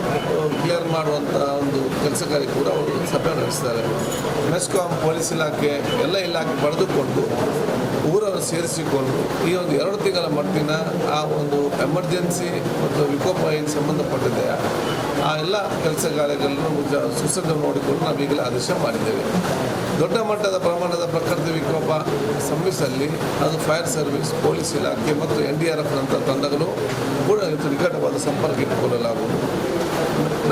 ಕ್ಲಿಯರ್ ಮಾಡುವಂಥ ಒಂದು ಕೆಲಸ ಕಾರ್ಯ ಕೂಡ ಅವರು ಸಭೆ ನಡೆಸ್ತಾರೆ. ಮೆಸ್ಕಾಮ್, ಪೊಲೀಸ್ ಇಲಾಖೆ ಎಲ್ಲ ಇಲಾಖೆ ಪಡೆದುಕೊಂಡು ಊರನ್ನು ಸೇರಿಸಿಕೊಂಡು ಈ ಒಂದು 2 ತಿಂಗಳ ಮಟ್ಟಿನ ಆ ಒಂದು ಎಮರ್ಜೆನ್ಸಿ ಮತ್ತು ವಿಕೋಪ ಏನು ಸಂಬಂಧಪಟ್ಟಿದೆ ಆ ಎಲ್ಲ ಕೆಲಸ ಕಾರ್ಯಗಳನ್ನು ಸುಸಜ್ಜ ನೋಡಿಕೊಂಡು ನಾವೀಗಲೇ ಆದೇಶ ಮಾಡಿದ್ದೇವೆ. ದೊಡ್ಡ ಮಟ್ಟದ ಪ್ರಮಾಣದ ಪ್ರಕೃತಿ ವಿಕೋಪ ಸಂಭವಿಸಲ್ಲಿ ಅದು fire service, police ಇಲಾಖೆ ಮತ್ತು NDRF ನಂಥ ತಂಡಗಳು ಕೂಡ ನಿಕಟವಾದ ಸಂಪರ್ಕ ಇಟ್ಟುಕೊಳ್ಳಲಾಗುವುದು.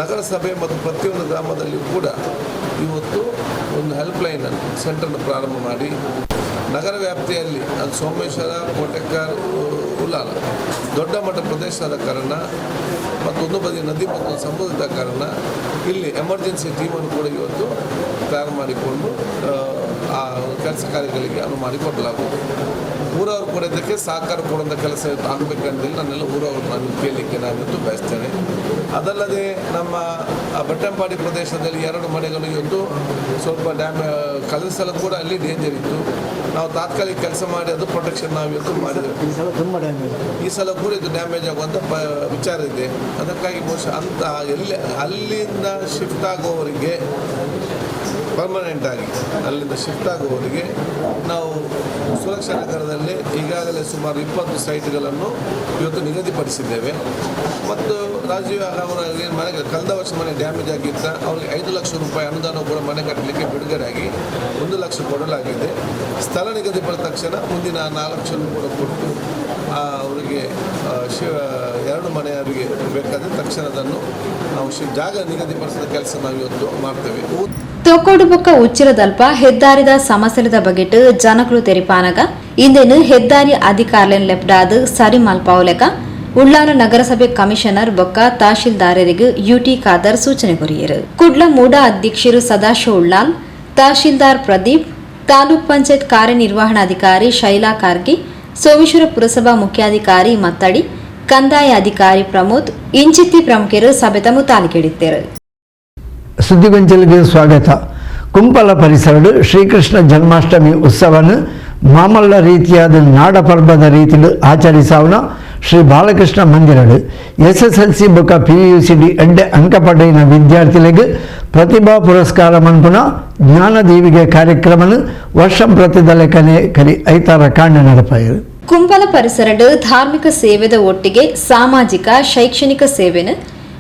ನಗರಸಭೆ ಮತ್ತು ಪ್ರತಿಯೊಂದು ಗ್ರಾಮದಲ್ಲಿಯೂ ಕೂಡ ಇವತ್ತು ಒಂದು ಹೆಲ್ಪ್ಲೈನನ್ನು ಸೆಂಟರ್ನ ಪ್ರಾರಂಭ ಮಾಡಿ ನಗರ ವ್ಯಾಪ್ತಿಯಲ್ಲಿ ಅದು ಸೋಮೇಶ್ವರ, ಕೋಟೆಕಾರ್, ಉಲ್ಲಾಲ ದೊಡ್ಡ ಮಟ್ಟ ಪ್ರದೇಶದ ಕಾರಣ ಮತ್ತು ಒಂದು ಬದಿ ನದಿ ಮತ್ತು ಸಮುದ್ರದ ಕಾರಣ ಇಲ್ಲಿ ಎಮರ್ಜೆನ್ಸಿ ಟೀಮನ್ನು ಕೂಡ ಇವತ್ತು ತಯಾರು ಮಾಡಿಕೊಂಡು ಆ ಕೆಲಸ ಕಾರ್ಯಗಳಿಗೆ ಅನುವು ಮಾಡಿಕೊಡಲಾಗುವುದು. ಊರವರು ಕೂಡ ಇದಕ್ಕೆ ಸಹಕಾರ ಕೊಡುವಂಥ ಕೆಲಸ ಆಗಬೇಕಂತೇಳಿ ನನ್ನೆಲ್ಲ ಊರವರು ನಾನು ಕೇಳಲಿಕ್ಕೆ ನಾನಿವತ್ತು ಬಯಸ್ತೇನೆ. ಅದಲ್ಲದೆ ನಮ್ಮ ಬಟ್ಟಂಪಾಡಿ ಪ್ರದೇಶದಲ್ಲಿ 2 ಮನೆಗಳು ಇವತ್ತು ಸ್ವಲ್ಪ ಕಳೆದ ಸಲ ಕೂಡ ಅಲ್ಲಿ ಡೇಂಜರ್ ಇತ್ತು. ನಾವು ತಾತ್ಕಾಲಿಕ ಕೆಲಸ ಮಾಡಿ ಅದು ಪ್ರೊಟೆಕ್ಷನ್ ನಾವು ಇವತ್ತು ಮಾಡಿದ್ದೇವೆ. ಈ ಸಲ ಕೂಡ ಇದು ಡ್ಯಾಮೇಜ್ ಆಗುವಂಥ ವಿಚಾರ ಇದೆ. ಅದಕ್ಕಾಗಿ ಬಹುಶಃ ಅಂತ ಎಲ್ಲಿ ಅಲ್ಲಿಂದ ಶಿಫ್ಟ್ ಆಗುವವರಿಗೆ ಪರ್ಮನೆಂಟ್ ಆಗಿ ಅಲ್ಲಿಂದ ಶಿಫ್ಟ್ ಆಗುವವರಿಗೆ ನಾವು ಸುರಕ್ಷಾ ನಗರದಲ್ಲಿ ಈಗಾಗಲೇ ಸುಮಾರು 20 ಸೈಟ್ಗಳನ್ನು ಇವತ್ತು ನಿಗದಿಪಡಿಸಿದ್ದೇವೆ. ಮತ್ತು ರಾಜೀವ್ ಅವರ ಮನೆ ಕಳೆದ ವರ್ಷ ಮನೆ ಡ್ಯಾಮೇಜ್ ಆಗಿದ್ದ ಅವರಿಗೆ 5 ಲಕ್ಷ ರೂಪಾಯಿ ಅನುದಾನ ಕೂಡ ಮನೆ ಕಟ್ಟಲಿಕ್ಕೆ ಬಿಡುಗಡೆಯಾಗಿ 1 ಲಕ್ಷ ಕೊಡಲಾಗಿದೆ. ಸ್ಥಳ ನಿಗದಿಪಡಿದ ತಕ್ಷಣ ಮುಂದಿನ 4 ಲಕ್ಷ ಕೂಡ ಕೊಟ್ಟು ಅವರಿಗೆ 2 ಮನೆಯವರಿಗೆ ಬೇಕಾದರೆ ತಕ್ಷಣ ಅದನ್ನು ನಾವು ಜಾಗ ನಿಗದಿಪಡಿಸಿದ ಕೆಲಸ ನಾವು ಇವತ್ತು ಮಾಡ್ತೇವೆ. ತೊಕ್ಕೋಡು ಬೊಕ್ಕ ಉಚ್ಚಿರದಲ್ಪ ಹೆದ್ದಾರಿದ ಸಮಸ್ಯೆದ ಬಗೆಟ್ ಜನಕಲು ತೆರಿಪಾನಗ ಇಂದೇನು ಹೆದ್ದಾರಿ ಅಧಿಕಾರಿಲೆನ್ ಲೆಪ್ಡಾದ್ ಸರಿ ಮಲ್ಪಾವಲೆಕ ಉಳ್ಳಾಲ ನಗರಸಭೆ ಕಮಿಷನರ್ ಬೊಕ್ಕ ತಹಶೀಲ್ದಾರರಿಗೆ ಯುಟಿ ಖಾದರ್ ಸೂಚನೆ ಕೊರಿಯರು. ಕುಡ್ಲ ಮೂಡ ಅಧ್ಯಕ್ಷರು ಸದಾಶಿವ ಉಳ್ಳಾಲ್, ತಹಶೀಲ್ದಾರ್ ಪ್ರದೀಪ್, ತಾಲೂಕ್ ಪಂಚಾಯತ್ ಕಾರ್ಯನಿರ್ವಹಣಾಧಿಕಾರಿ ಶೈಲಾ ಕಾರ್ಗಿ, ಸೋಮೇಶ್ವರ ಪುರಸಭಾ ಮುಖ್ಯಾಧಿಕಾರಿ ಮತ್ತಡಿ, ಕಂದಾಯ ಅಧಿಕಾರಿ ಪ್ರಮೋದ್ ಇಂಚಿತ್ತಿ ಪ್ರಮುಖರು ಸಭೆತ ಮುತಾಲಿಕೆಡಿತ್ತರು. ಸುದ್ದಿಗೊಂಚಲಿಗೆ ಸ್ವಾಗತ. ಕುಂಪಲ ಪರಿಸರಡು ಶ್ರೀಕೃಷ್ಣ ಜನ್ಮಾಷ್ಟಮಿ ಉತ್ಸವವನ್ನು ಮಾಮಲ್ಲ ರೀತಿಯಾದ ನಾಡ ಪರ್ಬದ ರೀತಿಯಲ್ಲಿ ಆಚರಿಸಾವನ ಶ್ರೀ ಬಾಲಕೃಷ್ಣ ಮಂದಿರಡು SSLC ಬೊಕ PUC D ಎಡ್ಡೆ ಅಂಕ ಪಡೆಯಿನ ವಿದ್ಯಾರ್ಥಿಗಳಿಗೆ ಪ್ರತಿಭಾ ಪುರಸ್ಕಾರ ಮನ್ಪುನ ಜ್ಞಾನದೀವಿಗೆ ಕಾರ್ಯಕ್ರಮನು ವರ್ಷಂ ಪ್ರತಿದಲೆಕನೆ ಕರಿ ಐತಾರ ಕಾಂಡ ನಡಪಾಯರು. ಕುಂಪಲ ಪರಿಸರಡು ಧಾರ್ಮಿಕ ಸೇವೆದ ಒಟ್ಟಿಗೆ ಸಾಮಾಜಿಕ ಶೈಕ್ಷಣಿಕ ಸೇವೆನು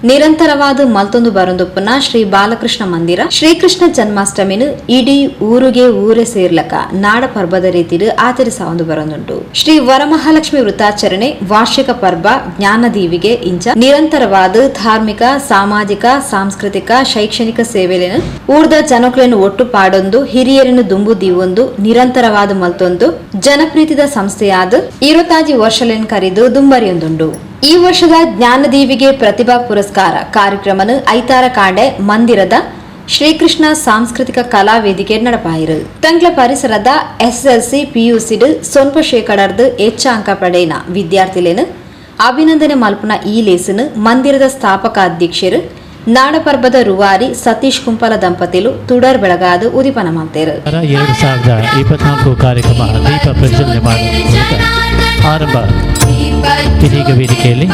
ನಿರಂತರವಾದ ಮಲ್ತೊಂದು ಬರೊಂದುಪ್ಪುನ ಶ್ರೀ ಬಾಲಕೃಷ್ಣ ಮಂದಿರ ಶ್ರೀಕೃಷ್ಣ ಜನ್ಮಾಷ್ಟಮಿನು ಇಡೀ ಊರಿಗೆ ಊರೆ ಸೇರ್ಲಕ ನಾಡ ಪರ್ಬದ ರೀತಿಡು ಆಚರಿಸಾವೊಂದು ಬರೊಂದುಂಟು. ಶ್ರೀ ವರಮಹಾಲಕ್ಷ್ಮಿ ವೃತ್ತಾಚರಣೆ, ವಾರ್ಷಿಕ ಪರ್ಬ, ಜ್ಞಾನದೀವಿಗೆ ಇಂಚ ನಿರಂತರವಾದ ಧಾರ್ಮಿಕ, ಸಾಮಾಜಿಕ, ಸಾಂಸ್ಕೃತಿಕ, ಶೈಕ್ಷಣಿಕ ಸೇವೆಲೆನು ಊರ್ದ ಜನಕ್ಲೆನು ಒಟ್ಟು ಪಾಡೊಂದು ಹಿರಿಯರನ್ನು ದುಂಬು ದೀವೊಂದು ನಿರಂತರವಾದ ಮಲ್ತೊಂದು ಜನಪ್ರೀತಿದ ಸಂಸ್ಥೆಯಾದ 25 ವರ್ಷಲೆನ್ ಕರಿದು ದುಂಬರಿಯೊಂದುಂಡು. ಈ ವರ್ಷದ ಜ್ಞಾನದೀವಿಗೆ ಪ್ರತಿಭಾ ಪುರಸ್ಕಾರ ಕಾರ್ಯಕ್ರಮನು ಐತಾರ ಕಾಂಡೆ ಮಂದಿರದ ಶ್ರೀಕೃಷ್ಣ ಸಾಂಸ್ಕೃತಿಕ ಕಲಾ ವೇದಿಕೆ ನಡಪಾಯಿರು. ತಂಗ್ಲ ಪರಿಸರದ ಎಸ್ಎಸ್ಎಲ್ಸಿ, ಪಿಯುಸಿಡ್ ಸೊನ್ಪ ಶೇಕಡರ್ದು ಹೆಚ್ಚ ಅಂಕ ಪಡೆಯಿನ ವಿದ್ಯಾರ್ಥಿಲೇನು ಅಭಿನಂದನೆ ಮಲ್ಪುನ ಈ ಲೇಸನು ಮಂದಿರದ ಸ್ಥಾಪಕ ಅಧ್ಯಕ್ಷರು ನಾಡಪರ್ಬದ ರೂವಾರಿ ಸತೀಶ್ ಕುಂಪಲ ದಂಪತಿಲು ತುಡರ್ ಬೆಳಗಾದ ಉದಿಪನ ಮಾಡ್ತೇರು. 2024 ಕಾರ್ಯಕ್ರಮ ದೀಪ ಪ್ರಜ್ವಲನೆ ಮಾಡುವ ಮೂಲಕ ಆರಂಭ. ಇದೀಗ ವೇದಿಕೆಯಲ್ಲಿ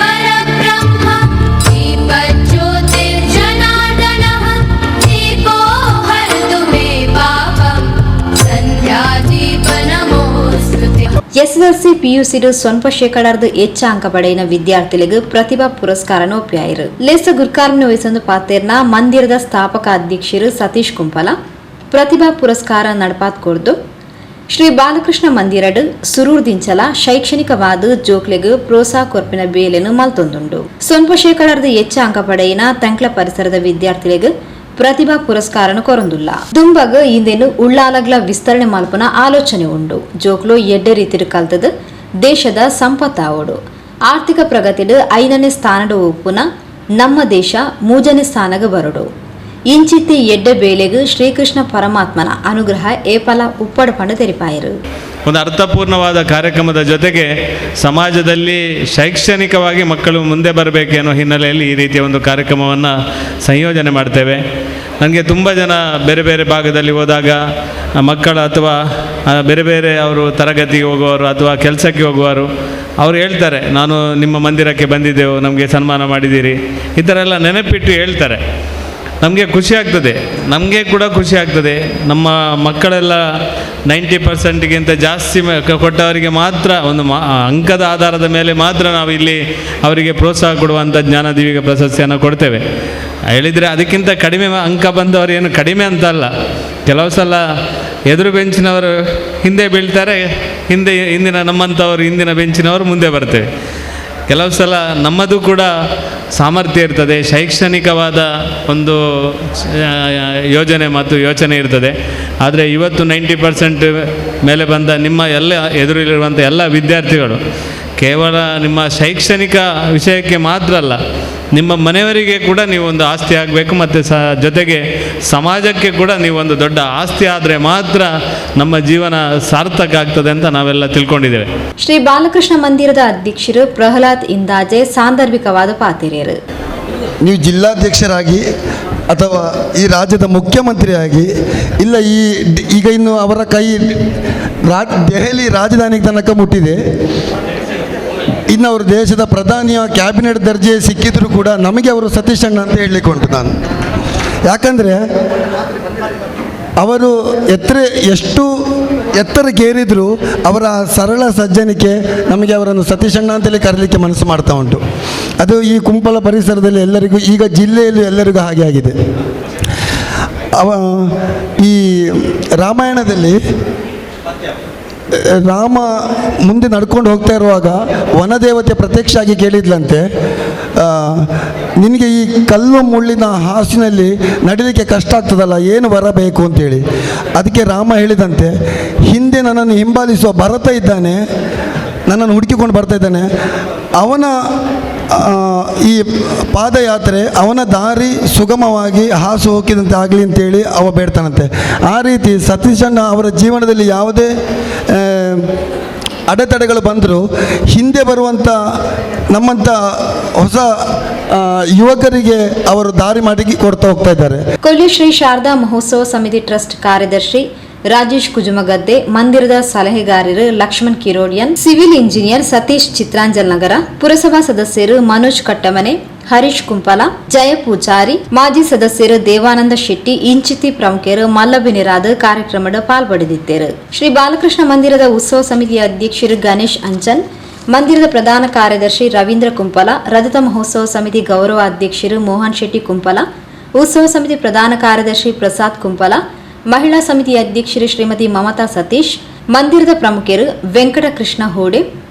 ಎಸ್ಎಸ್ಎಲ್ಸಿ, ಪಿಯುಸಿಡು ಸ್ವಲ್ಪ ಶೇಕಡಾರ್ದು ಹೆಚ್ಚ ಅಂಕ ಪಡೆಯಿನ ವಿದ್ಯಾರ್ಥಿಗಳಿಗೆ ಪ್ರತಿಭಾ ಪುರಸ್ಕಾರ ಒಪ್ಪಾಯಿರು. ಲೇಸ ಗುರ್ಕಾರ್ನ ವಹಿಸೊಂದು ಪಾತೇರ್ನ ಮಂದಿರದ ಸ್ಥಾಪಕ ಅಧ್ಯಕ್ಷರು ಸತೀಶ್ ಕುಂಪಲ ಪ್ರತಿಭಾ ಪುರಸ್ಕಾರ ನಡಪಾತ್ ಕೊರ್ದು ಶ್ರೀ ಬಾಲಕೃಷ್ಣ ಮಂದಿರಡ್ ಸುರೂರ್ ದಿಂಚಲ ಶೈಕ್ಷಣಿಕವಾದ ಜೋಕ್ಲೆಗ್ ಪ್ರೋತ್ಸಾಹ ಕೊರ್ಪಿನ ಬೇಲೆನು ಮಲ್ತೊಂದುಂಡು. ಸ್ವಲ್ಪ ಶೇಕಡಾರ್ದು ಹೆಚ್ಚ ಅಂಕ ಪಡೆಯಿನ ತಂಕ್ಲ ಪರಿಸರದ ವಿದ್ಯಾರ್ಥಿಗಳಿಗೆ ಪ್ರತಿಭಾ ಪುರಸ್ಕಾರನು ಕೊರೊಂದುಲ್ಲ. ದುಂಬಗ್ ಇಂದೇನು ಉಳ್ಳಾಲಗ್ಲ ವಿಸ್ತರಣೆ ಮಲ್ಪುನ ಆಲೋಚನೆ ಉಂಡು. ಜೋಕ್ಲು ಎಡ್ಡೆ ರೀತಿಡು ಕಲ್ತದ ದೇಶದ ಸಂಪತ್ತಾವೋಡು. ಆರ್ಥಿಕ ಪ್ರಗತಿಡು 5ನೇ ಸ್ಥಾನಡು ಉಪ್ಪುನ ನಮ್ಮ ದೇಶ 3ನೇ ಸ್ಥಾನಗ ಬರಡು. ಇಂಚಿತ್ತಿ ಎಡ್ಡೆ ಬೇಲೆಗ್ ಶ್ರೀಕೃಷ್ಣ ಪರಮಾತ್ಮನ ಅನುಗ್ರಹ ಏಪಲ ಉಪ್ಪಡ ಪಂಡ ತೆರಿಪಾಯರು. ಒಂದು ಅರ್ಥಪೂರ್ಣವಾದ ಕಾರ್ಯಕ್ರಮದ ಜೊತೆಗೆ ಸಮಾಜದಲ್ಲಿ ಶೈಕ್ಷಣಿಕವಾಗಿ ಮಕ್ಕಳು ಮುಂದೆ ಬರಬೇಕೇನೋ ಹಿನ್ನೆಲೆಯಲ್ಲಿ ಈ ರೀತಿಯ ಒಂದು ಕಾರ್ಯಕ್ರಮವನ್ನು ಸಂಯೋಜನೆ ಮಾಡ್ತೇವೆ. ನನಗೆ ತುಂಬ ಜನ ಬೇರೆ ಬೇರೆ ಭಾಗದಲ್ಲಿ ಹೋದಾಗ ಮಕ್ಕಳು ಅಥವಾ ಬೇರೆ ಬೇರೆ ಅವರು ತರಗತಿಗೆ ಹೋಗುವವರು ಅಥವಾ ಕೆಲಸಕ್ಕೆ ಹೋಗುವವರು ಅವರು ಹೇಳ್ತಾರೆ, ನಾನು ನಿಮ್ಮ ಮಂದಿರಕ್ಕೆ ಬಂದಿದ್ದೆವು, ನಮಗೆ ಸನ್ಮಾನ ಮಾಡಿದ್ದೀರಿ, ಈ ಥರ ಎಲ್ಲ ನೆನಪಿಟ್ಟು ಹೇಳ್ತಾರೆ. ನಮಗೆ ಖುಷಿ ಆಗ್ತದೆ, ನಮಗೆ ಕೂಡ ಖುಷಿ ಆಗ್ತದೆ. ನಮ್ಮ ಮಕ್ಕಳೆಲ್ಲ 90%ಗಿಂತ ಜಾಸ್ತಿ ಕೊಟ್ಟವರಿಗೆ ಮಾತ್ರ ಒಂದು ಅಂಕದ ಆಧಾರದ ಮೇಲೆ ಮಾತ್ರ ನಾವು ಇಲ್ಲಿ ಅವರಿಗೆ ಪ್ರೋತ್ಸಾಹ ಕೊಡುವಂಥ ಜ್ಞಾನದೀವಿಗ ಪ್ರಶಸ್ತಿಯನ್ನು ಕೊಡ್ತೇವೆ. ಹೇಳಿದರೆ ಅದಕ್ಕಿಂತ ಕಡಿಮೆ ಅಂಕ ಬಂದವರು ಏನು ಕಡಿಮೆ ಅಂತಲ್ಲ, ಕೆಲವು ಸಲ ಎದುರು ಬೆಂಚಿನವರು ಹಿಂದೆ ಬೀಳ್ತಾರೆ, ಹಿಂದಿನ ನಮ್ಮಂಥವರು ಹಿಂದಿನ ಬೆಂಚಿನವರು ಮುಂದೆ ಬರ್ತೇವೆ. ಕೆಲವು ಸಲ ನಮ್ಮದು ಕೂಡ ಸಾಮರ್ಥ್ಯ ಇರ್ತದೆ, ಶೈಕ್ಷಣಿಕವಾದ ಒಂದು ಯೋಜನೆ ಮತ್ತು ಯೋಚನೆ ಇರ್ತದೆ. ಆದರೆ ಇವತ್ತು 90% ಮೇಲೆ ಬಂದ ನಿಮ್ಮ ಎಲ್ಲ ಎದುರಿಲಿರುವಂಥ ಎಲ್ಲ ವಿದ್ಯಾರ್ಥಿಗಳು ಕೇವಲ ನಿಮ್ಮ ಶೈಕ್ಷಣಿಕ ವಿಷಯಕ್ಕೆ ಮಾತ್ರ ಅಲ್ಲ, ನಿಮ್ಮ ಮನೆಯವರಿಗೆ ಕೂಡ ನೀವು ಒಂದು ಆಸ್ತಿ ಆಗಬೇಕು ಮತ್ತು ಜೊತೆಗೆ ಸಮಾಜಕ್ಕೆ ಕೂಡ ನೀವು ಒಂದು ದೊಡ್ಡ ಆಸ್ತಿ ಆದರೆ ಮಾತ್ರ ನಮ್ಮ ಜೀವನ ಸಾರ್ಥಕ ಆಗ್ತದೆ ಅಂತ ನಾವೆಲ್ಲ ತಿಳ್ಕೊಂಡಿದ್ದೇವೆ. ಶ್ರೀ ಬಾಲಕೃಷ್ಣ ಮಂದಿರದ ಅಧ್ಯಕ್ಷರು ಪ್ರಹ್ಲಾದ್ ಇಂದಾಜೆ ಸಾಂದರ್ಭಿಕವಾದ ಪಾತಿರೇರು. ನೀವು ಜಿಲ್ಲಾಧ್ಯಕ್ಷರಾಗಿ ಅಥವಾ ಈ ರಾಜ್ಯದ ಮುಖ್ಯಮಂತ್ರಿಯಾಗಿ ಇಲ್ಲ, ಈಗ ಇನ್ನು ಅವರ ಕೈ ದೆಹಲಿ ರಾಜಧಾನಿಗೆ ತನಕ ಮುಟ್ಟಿದೆ. ಇನ್ನು ಅವರು ದೇಶದ ಪ್ರಧಾನಿಯ ಕ್ಯಾಬಿನೆಟ್ ದರ್ಜೆ ಸಿಕ್ಕಿದರೂ ಕೂಡ ನಮಗೆ ಅವರು ಸತೀಶ್ ಅಣ್ಣ ಅಂತ ಹೇಳಲಿಕ್ಕೆ ಉಂಟು ನಾನು. ಯಾಕಂದರೆ ಅವರು ಎಷ್ಟು ಎತ್ತರಕ್ಕೇರಿದರೂ ಅವರ ಸರಳ ಸಜ್ಜನಿಕೆ ನಮಗೆ ಅವರನ್ನು ಸತೀಶ್ ಅಣ್ಣ ಅಂತಲೇ ಕರೀಲಿಕ್ಕೆ ಮನಸ್ಸು ಮಾಡ್ತಾ ಉಂಟು. ಅದು ಈ ಕುಂಪಲ ಪರಿಸರದಲ್ಲಿ ಎಲ್ಲರಿಗೂ, ಈಗ ಜಿಲ್ಲೆಯಲ್ಲಿ ಎಲ್ಲರಿಗೂ ಹಾಗೆ ಆಗಿದೆ. ಈ ರಾಮಾಯಣದಲ್ಲಿ ರಾಮ ಮುಂದೆ ನಡ್ಕೊಂಡು ಹೋಗ್ತಾ ಇರುವಾಗ ವನದೇವತೆ ಪ್ರತ್ಯಕ್ಷ ಆಗಿ ಕೇಳಿದ್ಲಂತೆ, ನಿನಗೆ ಈ ಕಲ್ಲು ಮುಳ್ಳಿನ ಹಾಸಿನಲ್ಲಿ ನಡಿಲಿಕ್ಕೆ ಕಷ್ಟ ಆಗ್ತದಲ್ಲ, ಏನು ಬರಬೇಕು ಅಂತೇಳಿ. ಅದಕ್ಕೆ ರಾಮ ಹೇಳಿದಂತೆ, ಹಿಂದೆ ನನ್ನನ್ನು ಹಿಂಬಾಲಿಸುವ ಭರತ ಇದ್ದಾನೆ, ನನ್ನನ್ನು ಹುಡುಕಿಕೊಂಡು ಬರ್ತಾ ಇದ್ದಾನೆ, ಅವನ ಈ ಪಾದಯಾತ್ರೆ, ಅವನ ದಾರಿ ಸುಗಮವಾಗಿ ಹಾಸು ಹೋಗಿದಂತೆ ಆಗಲಿ ಅಂತೇಳಿ ಅವ ಬೇಡ್ತಾನಂತೆ. ಆ ರೀತಿ ಸತೀಶಣ್ಣ ಅವರ ಜೀವನದಲ್ಲಿ ಯಾವುದೇ ಅಡೆತಡೆಗಳು ಬಂದರೂ ಹಿಂದೆ ಬರುವಂಥ ನಮ್ಮಂಥ ಹೊಸ ಯುವಕರಿಗೆ ಅವರು ದಾರಿ ಮಾಡಿ ಕೊಡ್ತಾ ಹೋಗ್ತಾ ಇದ್ದಾರೆ. ಕೊಲ್ಲಿ ಶ್ರೀ ಶಾರದಾ ಮಹೋತ್ಸವ ಸಮಿತಿ ಟ್ರಸ್ಟ್ ಕಾರ್ಯದರ್ಶಿ ರಾಜೇಶ್ ಕುಜುಮಗದ್ದೆ, ಮಂದಿರದ ಸಲಹೆಗಾರರು ಲಕ್ಷ್ಮಣ್ ಕಿರೋಡಿಯನ್, ಸಿವಿಲ್ ಇಂಜಿನಿಯರ್ ಸತೀಶ್ ಚಿತ್ರಾಂಜಲ್ ನಗರ, ಪುರಸಭಾ ಸದಸ್ಯರು ಮನೋಜ್ ಕಟ್ಟಮನೆ, ಹರೀಶ್ ಕುಂಪಲ, ಜಯ ಪೂಜಾರಿ, ಮಾಜಿ ಸದಸ್ಯರು ದೇವಾನಂದ ಶೆಟ್ಟಿ ಇಂಚಿತಿ ಪ್ರಮುಖರು ಮಲ್ಲಬಿನಿರಾದ ಕಾರ್ಯಕ್ರಮದ ಪಾಲ್ಪಡೆದಿದ್ದರು. ಶ್ರೀ ಬಾಲಕೃಷ್ಣ ಮಂದಿರದ ಉತ್ಸವ ಸಮಿತಿಯ ಅಧ್ಯಕ್ಷರು ಗಣೇಶ್ ಅಂಚನ್, ಮಂದಿರದ ಪ್ರಧಾನ ಕಾರ್ಯದರ್ಶಿ ರವೀಂದ್ರ ಕುಂಪಲ, ರಜತ ಮಹೋತ್ಸವ ಸಮಿತಿ ಗೌರವ ಅಧ್ಯಕ್ಷರು ಮೋಹನ್ ಶೆಟ್ಟಿ ಕುಂಪಲ, ಉತ್ಸವ ಸಮಿತಿ ಪ್ರಧಾನ ಕಾರ್ಯದರ್ಶಿ ಪ್ರಸಾದ್ ಕುಂಪಲ, ಮಹಿಳಾ ಸಮಿತಿಯ ಅಧ್ಯಕ್ಷರು ಶ್ರೀಮತಿ ಮಮತಾ ಸತೀಶ್, ಮಂದಿರದ ಪ್ರಮುಖರು ವೆಂಕಟಕೃಷ್ಣ ಹೋಡೆ,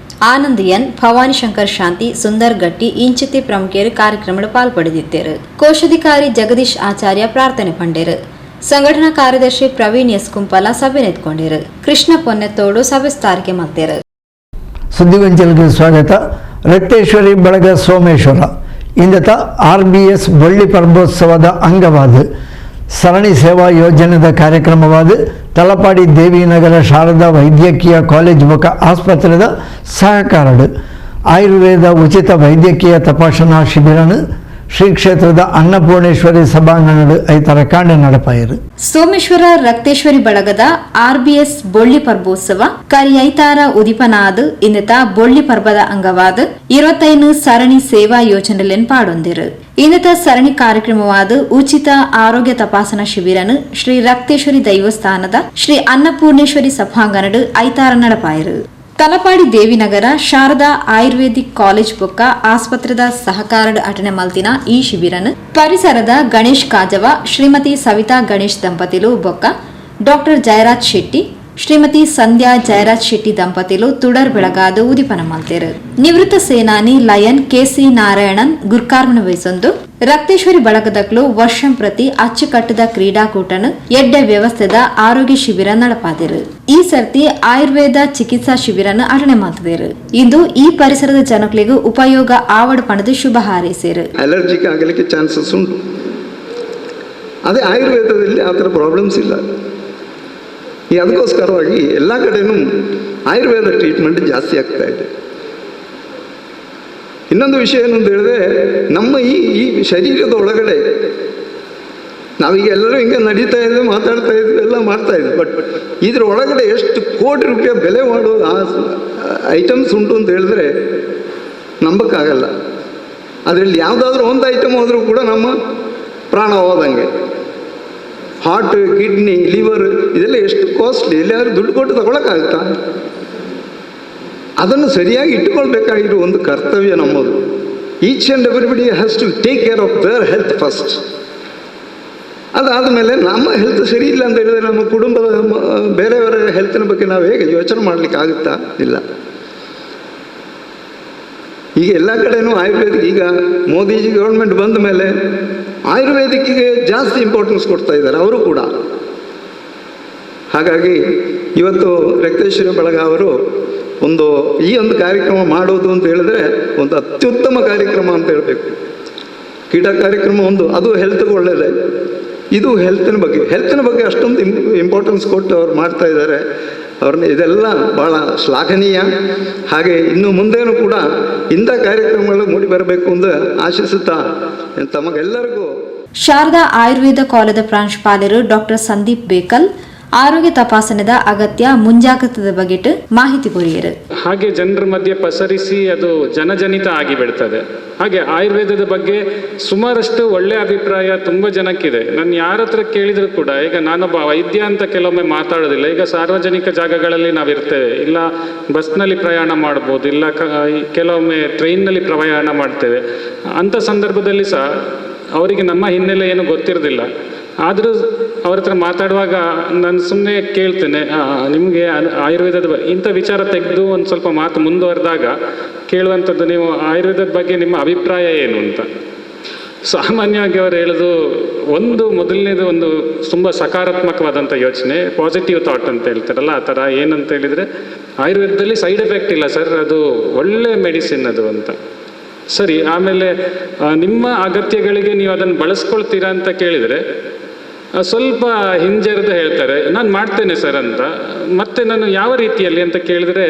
ಆನಂದ್ ಎನ್, ಭವಾನಿ ಶಂಕರ್ ಶಾಂತಿ, ಸುಂದರ್ ಗಟ್ಟಿ ಇಂಚಿತಿ ಪ್ರಮುಖರು ಕಾರ್ಯಕ್ರಮದ ಪಾಲ್ಪಡೆದಿದ್ದರು. ಕೋಶಾಧಿಕಾರಿ ಜಗದೀಶ್ ಆಚಾರ್ಯ ಪ್ರಾರ್ಥನೆ ಪಂಡೇರು. ಸಂಘಟನಾ ಕಾರ್ಯದರ್ಶಿ ಪ್ರವೀಣ್ ಎಸ್ ಕುಂಪಲ ಸಭೆ ನೆತ್ಕೊಂಡಿರು. ಕೃಷ್ಣ ಪೊನ್ನೆತ್ತೋಡು ಸಭೆ ಸ್ಥಾರಿಕೆ ಮತ್ತೇರು. ಸುದ್ದಿಗೊಂಚಲಿಗೆ ಸ್ವಾಗತ. ರಕ್ತೇಶ್ವರಿ ಬಳಗ ಸೋಮೇಶ್ವರ ಇಂದತ RBS ಬಳ್ಳಿ ಪರ್ಬೋತ್ಸವದ ಅಂಗವಾದ ಸರಣಿ ಸೇವಾ ಯೋಜನೆದ ಕಾರ್ಯಕ್ರಮವಾದ ತಲಪಾಡಿ ದೇವಿನಗರ ಶಾರದಾ ವೈದ್ಯಕೀಯ ಕಾಲೇಜ್ ಮುಖ ಆಸ್ಪತ್ರೆದ ಸಹಕಾರಡು ಆಯುರ್ವೇದ ಉಚಿತ ವೈದ್ಯಕೀಯ ತಪಾಸಣಾ ಶಿಬಿರನು ಶ್ರೀ ಕ್ಷೇತ್ರದ ಅನ್ನಪೂರ್ಣೇಶ್ವರಿ ಸಭಾಂಗಣದ ಐತರ ಕಾಂಡ ನಡಪಾಯರು. ಸೋಮೇಶ್ವರ ರಕ್ತೇಶ್ವರಿ ಬಳಗದ ಆರ್ಬಿಎಸ್ ಬೊಳ್ಳಿ ಪರ್ಬೋತ್ಸವ ಕರಿಯೈತಾರ ಉದಿಪನಾದ ಇನ್ನತ ಬೊಳ್ಳಿ ಪರ್ಬದ ಅಂಗವಾದ 25 ಸರಣಿ ಸೇವಾ ಯೋಜನೆಲೆನ್ ಪಾಡೊಂದಿರು. ಇನ್ನತ ಸರಣಿ ಕಾರ್ಯಕ್ರಮವಾದ ಉಚಿತ ಆರೋಗ್ಯ ತಪಾಸಣಾ ಶಿಬಿರನು ಶ್ರೀ ರಕ್ತೇಶ್ವರಿ ದೈವಸ್ಥಾನದ ಶ್ರೀ ಅನ್ನಪೂರ್ಣೇಶ್ವರಿ ಸಭಾಂಗಣದ ಐತಾರ ನಡಪಾಯರು. ತಲಪಾಡಿ ದೇವಿನಗರ ಶಾರದಾ ಆಯುರ್ವೇದಿಕ್ ಕಾಲೇಜ್ ಬೊಕ್ಕ ಆಸ್ಪತ್ರೆದ ಸಹಕಾರದ ಅಟನೆ ಮಲ್ತಿನ ಈ ಶಿಬಿರನು ಪರಿಸರದ ಗಣೇಶ್ ಕಾಜವ, ಶ್ರೀಮತಿ ಸವಿತಾ ಗಣೇಶ್ ದಂಪತಿಲು ಬೊಕ್ಕ ಡಾಕ್ಟರ್ ಜಯರಾಜ್ ಶೆಟ್ಟಿ, ಶ್ರೀಮತಿ ಸಂಧ್ಯಾ ಜಯರಾಜ್ ಶೆಟ್ಟಿ ದಂಪತಿಲು ತುಡರ್ ಬೆಳಗಾದ ಉದಿಪನ ಮಲ್ತೇರು. ನಿವೃತ್ತ ಸೇನಾನಿ ಲಯನ್ ಕೆಸಿ ನಾರಾಯಣನ್ ಗುರ್ಕಾರ್ಮಣ ವಹಿಸೊಂದು ರಕ್ತೇಶ್ವರಿ ಬಳಗದಕ್ಲು ವರ್ಷಂ ಪ್ರತಿ ಅಚ್ಚುಕಟ್ಟದ ಕ್ರೀಡಾಕೂಟನು ಎಡ್ಡೆ ವ್ಯವಸ್ಥೆದ ಆರೋಗ್ಯ ಶಿಬಿರ ನಡಪಾದಿರು. ಈ ಸರ್ತಿ ಆಯುರ್ವೇದ ಚಿಕಿತ್ಸಾ ಶಿಬಿರನು ಅಟನೆ ಮಾಡ್ತಿದ್ರು. ಇಂದು ಈ ಪರಿಸರದ ಜನಗಳಿಗೂ ಉಪಯೋಗ ಆವಡ್ ಪಣದು ಶುಭ ಹಾರೈಸಿರು. ಅಲರ್ಜಿಕ್ ಆಗಲಿಕ್ಕೆ ಚಾನ್ಸಸ್ ಉಂಟು. ಅದೇ ಆಯುರ್ವೇದದಲ್ಲಿ ಆ ಥರ ಪ್ರಾಬ್ಲಮ್ಸ್ ಇಲ್ಲ. ಈ ಅದಕ್ಕೋಸ್ಕರವಾಗಿ ಎಲ್ಲ ಕಡೆಯೂ ಆಯುರ್ವೇದ ಟ್ರೀಟ್ಮೆಂಟ್ ಜಾಸ್ತಿ ಆಗ್ತಾ ಇದೆ. ಇನ್ನೊಂದು ವಿಷಯ ಏನು ಅಂತ ಹೇಳಿದ್ರೆ, ನಮ್ಮ ಈ ಈ ಶರೀರದ ಒಳಗಡೆ ನಾವೀಗ ಎಲ್ಲರೂ ಹಿಂಗೆ ನಡೀತಾ ಇದ್ವಿ, ಮಾತಾಡ್ತಾ ಇದ್ವಿ, ಎಲ್ಲ ಮಾಡ್ತಾ ಇದ್ವಿ. ಬಟ್ ಇದರ ಒಳಗಡೆ ಎಷ್ಟು ಕೋಟಿ ರೂಪಾಯಿ ಬೆಲೆ ಮಾಡುವ ಆ ಐಟಮ್ಸ್ ಉಂಟು ಅಂತ ಹೇಳಿದ್ರೆ ನಂಬಕ್ಕಾಗಲ್ಲ. ಅದರಲ್ಲಿ ಯಾವುದಾದ್ರೂ ಒಂದು ಐಟಮ್ ಹೋದರೂ ಕೂಡ ನಮ್ಮ ಪ್ರಾಣ ಹೋದಂಗೆ. ಹಾರ್ಟ್, ಕಿಡ್ನಿ, ಲಿವರ್ ಇದೆಲ್ಲ ಎಷ್ಟು ಕಾಸ್ಟ್ಲಿ, ಎಲ್ಲಿಯಾದ್ರೂ ದುಡ್ಡು ಕೊಟ್ಟು ತಗೊಳಕ್ಕಾಗುತ್ತಾ? ಅದನ್ನು ಸರಿಯಾಗಿ ಇಟ್ಟುಕೊಳ್ಬೇಕಾಗಿರುವ ಒಂದು ಕರ್ತವ್ಯ ನಮ್ಮದು. Each and everybody has to take care of their health first. ಅದಾದಮೇಲೆ ನಮ್ಮ ಹೆಲ್ತ್ ಸರಿ ಇಲ್ಲ ಅಂತ ಹೇಳಿದರೆ ನಮ್ಮ ಕುಟುಂಬದ ಬೇರೆಯವರ ಹೆಲ್ತಿನ ಬಗ್ಗೆ ನಾವು ಹೇಗೆ ಯೋಚನೆ ಮಾಡಲಿಕ್ಕಾಗುತ್ತಾ? ಇಲ್ಲ. ಈಗ ಎಲ್ಲ ಕಡೆಯೂ ಆಯುರ್ವೇದಿಕ್, ಈಗ ಮೋದಿಜಿ ಗೌರ್ಮೆಂಟ್ ಬಂದ ಮೇಲೆ ಆಯುರ್ವೇದಿಕ್ಕಿಗೆ ಜಾಸ್ತಿ ಇಂಪಾರ್ಟೆನ್ಸ್ ಕೊಡ್ತಾ ಇದ್ದಾರೆ ಅವರು ಕೂಡ. ಹಾಗಾಗಿ ಇವತ್ತು ರಕ್ತೇಶ್ವರಿ ಬಳಗ ಅವರು ಒಂದು ಈ ಒಂದು ಕಾರ್ಯಕ್ರಮ ಮಾಡೋದು ಅಂತ ಹೇಳಿದ್ರೆ ಒಂದು ಅತ್ಯುತ್ತಮ ಕಾರ್ಯಕ್ರಮ ಅಂತ ಹೇಳಬೇಕು. ಕ್ರೀಡಾ ಕಾರ್ಯಕ್ರಮ ಒಂದು, ಅದು ಹೆಲ್ತ್ಗೆ ಒಳ್ಳೆಯದೇ, ಇದು ಹೆಲ್ತಿನ ಬಗ್ಗೆ, ಹೆಲ್ತಿನ ಬಗ್ಗೆ ಅಷ್ಟೊಂದು ಇಂಪಾರ್ಟೆನ್ಸ್ ಕೊಟ್ಟು ಅವ್ರು ಮಾಡ್ತಾ ಇದ್ದಾರೆ. ಅವ್ರನ್ನ ಇದೆಲ್ಲ ಭಾಳ ಶ್ಲಾಘನೀಯ. ಹಾಗೆ ಇನ್ನು ಮುಂದೇನೂ ಕೂಡ ಇಂಥ ಕಾರ್ಯಕ್ರಮಗಳು ಮೂಡಿ ಬರಬೇಕು ಅಂತ ಆಶಿಸುತ್ತಾ ತಮಗೆಲ್ಲರಿಗೂ. ಶಾರದಾ ಆಯುರ್ವೇದ ಕಾಲೇಜದ ಪ್ರಾಂಶುಪಾಲರು ಡಾಕ್ಟರ್ ಸಂದೀಪ್ ಬೇಕಲ್ ಆರೋಗ್ಯ ತಪಾಸಣೆದ ಅಗತ್ಯ ಮುಂಜಾಗ್ರತದ ಬಗೆಟ್ ಮಾಹಿತಿ ಕೊರಿಯರು. ಹಾಗೆ ಜನರ ಮಧ್ಯೆ ಪಸರಿಸಿ ಅದು ಜನಜನಿತ ಆಗಿ ಬಿಡ್ತದೆ. ಹಾಗೆ ಆಯುರ್ವೇದದ ಬಗ್ಗೆ ಸುಮಾರಷ್ಟು ಒಳ್ಳೆಯ ಅಭಿಪ್ರಾಯ ತುಂಬ ಜನಕ್ಕಿದೆ. ನಾನು ಯಾರ ಹತ್ರ ಕೇಳಿದರೂ ಕೂಡ, ಈಗ ನಾನೊಬ್ಬ ವೈದ್ಯ ಅಂತ ಕೆಲವೊಮ್ಮೆ ಮಾತಾಡೋದಿಲ್ಲ. ಈಗ ಸಾರ್ವಜನಿಕ ಜಾಗಗಳಲ್ಲಿ ನಾವಿರ್ತೇವೆ, ಇಲ್ಲ ಬಸ್ನಲ್ಲಿ ಪ್ರಯಾಣ ಮಾಡ್ಬೋದು, ಇಲ್ಲ ಕೆಲವೊಮ್ಮೆ ಟ್ರೈನ್ನಲ್ಲಿ ಪ್ರಯಾಣ ಮಾಡ್ತೇವೆ. ಅಂಥ ಸಂದರ್ಭದಲ್ಲಿ ಸಹ ಅವರಿಗೆ ನಮ್ಮ ಹಿನ್ನೆಲೆ ಏನು ಗೊತ್ತಿರೋದಿಲ್ಲ. ಆದರೂ ಅವ್ರ ಹತ್ರ ಮಾತಾಡುವಾಗ ನಾನು ಸುಮ್ಮನೆ ಕೇಳ್ತೇನೆ, ನಿಮಗೆ ಆಯುರ್ವೇದದ ಇಂಥ ವಿಚಾರ ತೆಗೆದು ಒಂದು ಸ್ವಲ್ಪ ಮಾತು ಮುಂದುವರೆದಾಗ ಕೇಳುವಂಥದ್ದು, ನೀವು ಆಯುರ್ವೇದದ ಬಗ್ಗೆ ನಿಮ್ಮ ಅಭಿಪ್ರಾಯ ಏನು ಅಂತ. ಸಾಮಾನ್ಯವಾಗಿ ಅವರು ಹೇಳೋದು ಒಂದು ಮೊದಲನೇದು ಒಂದು ತುಂಬ ಸಕಾರಾತ್ಮಕವಾದಂಥ ಯೋಚನೆ, ಪಾಸಿಟಿವ್ ಥಾಟ್ ಅಂತ ಹೇಳ್ತಾರಲ್ಲ ಆ ಥರ. ಏನಂತ ಹೇಳಿದರೆ, ಆಯುರ್ವೇದದಲ್ಲಿ ಸೈಡ್ ಎಫೆಕ್ಟ್ ಇಲ್ಲ ಸರ್, ಅದು ಒಳ್ಳೆ ಮೆಡಿಸಿನ್ ಅದು ಅಂತ. ಸರಿ, ಆಮೇಲೆ ನಿಮ್ಮ ಅಗತ್ಯಗಳಿಗೆ ನೀವು ಅದನ್ನು ಬಳಸ್ಕೊಳ್ತೀರಾ ಅಂತ ಕೇಳಿದರೆ ಸ್ವಲ್ಪ ಹಿಂಜರಿದು ಹೇಳ್ತಾರೆ, ನಾನು ಮಾಡ್ತೇನೆ ಸರ್ ಅಂತ. ಮತ್ತೆ ನಾನು ಯಾವ ರೀತಿಯಲ್ಲಿ ಅಂತ ಕೇಳಿದರೆ,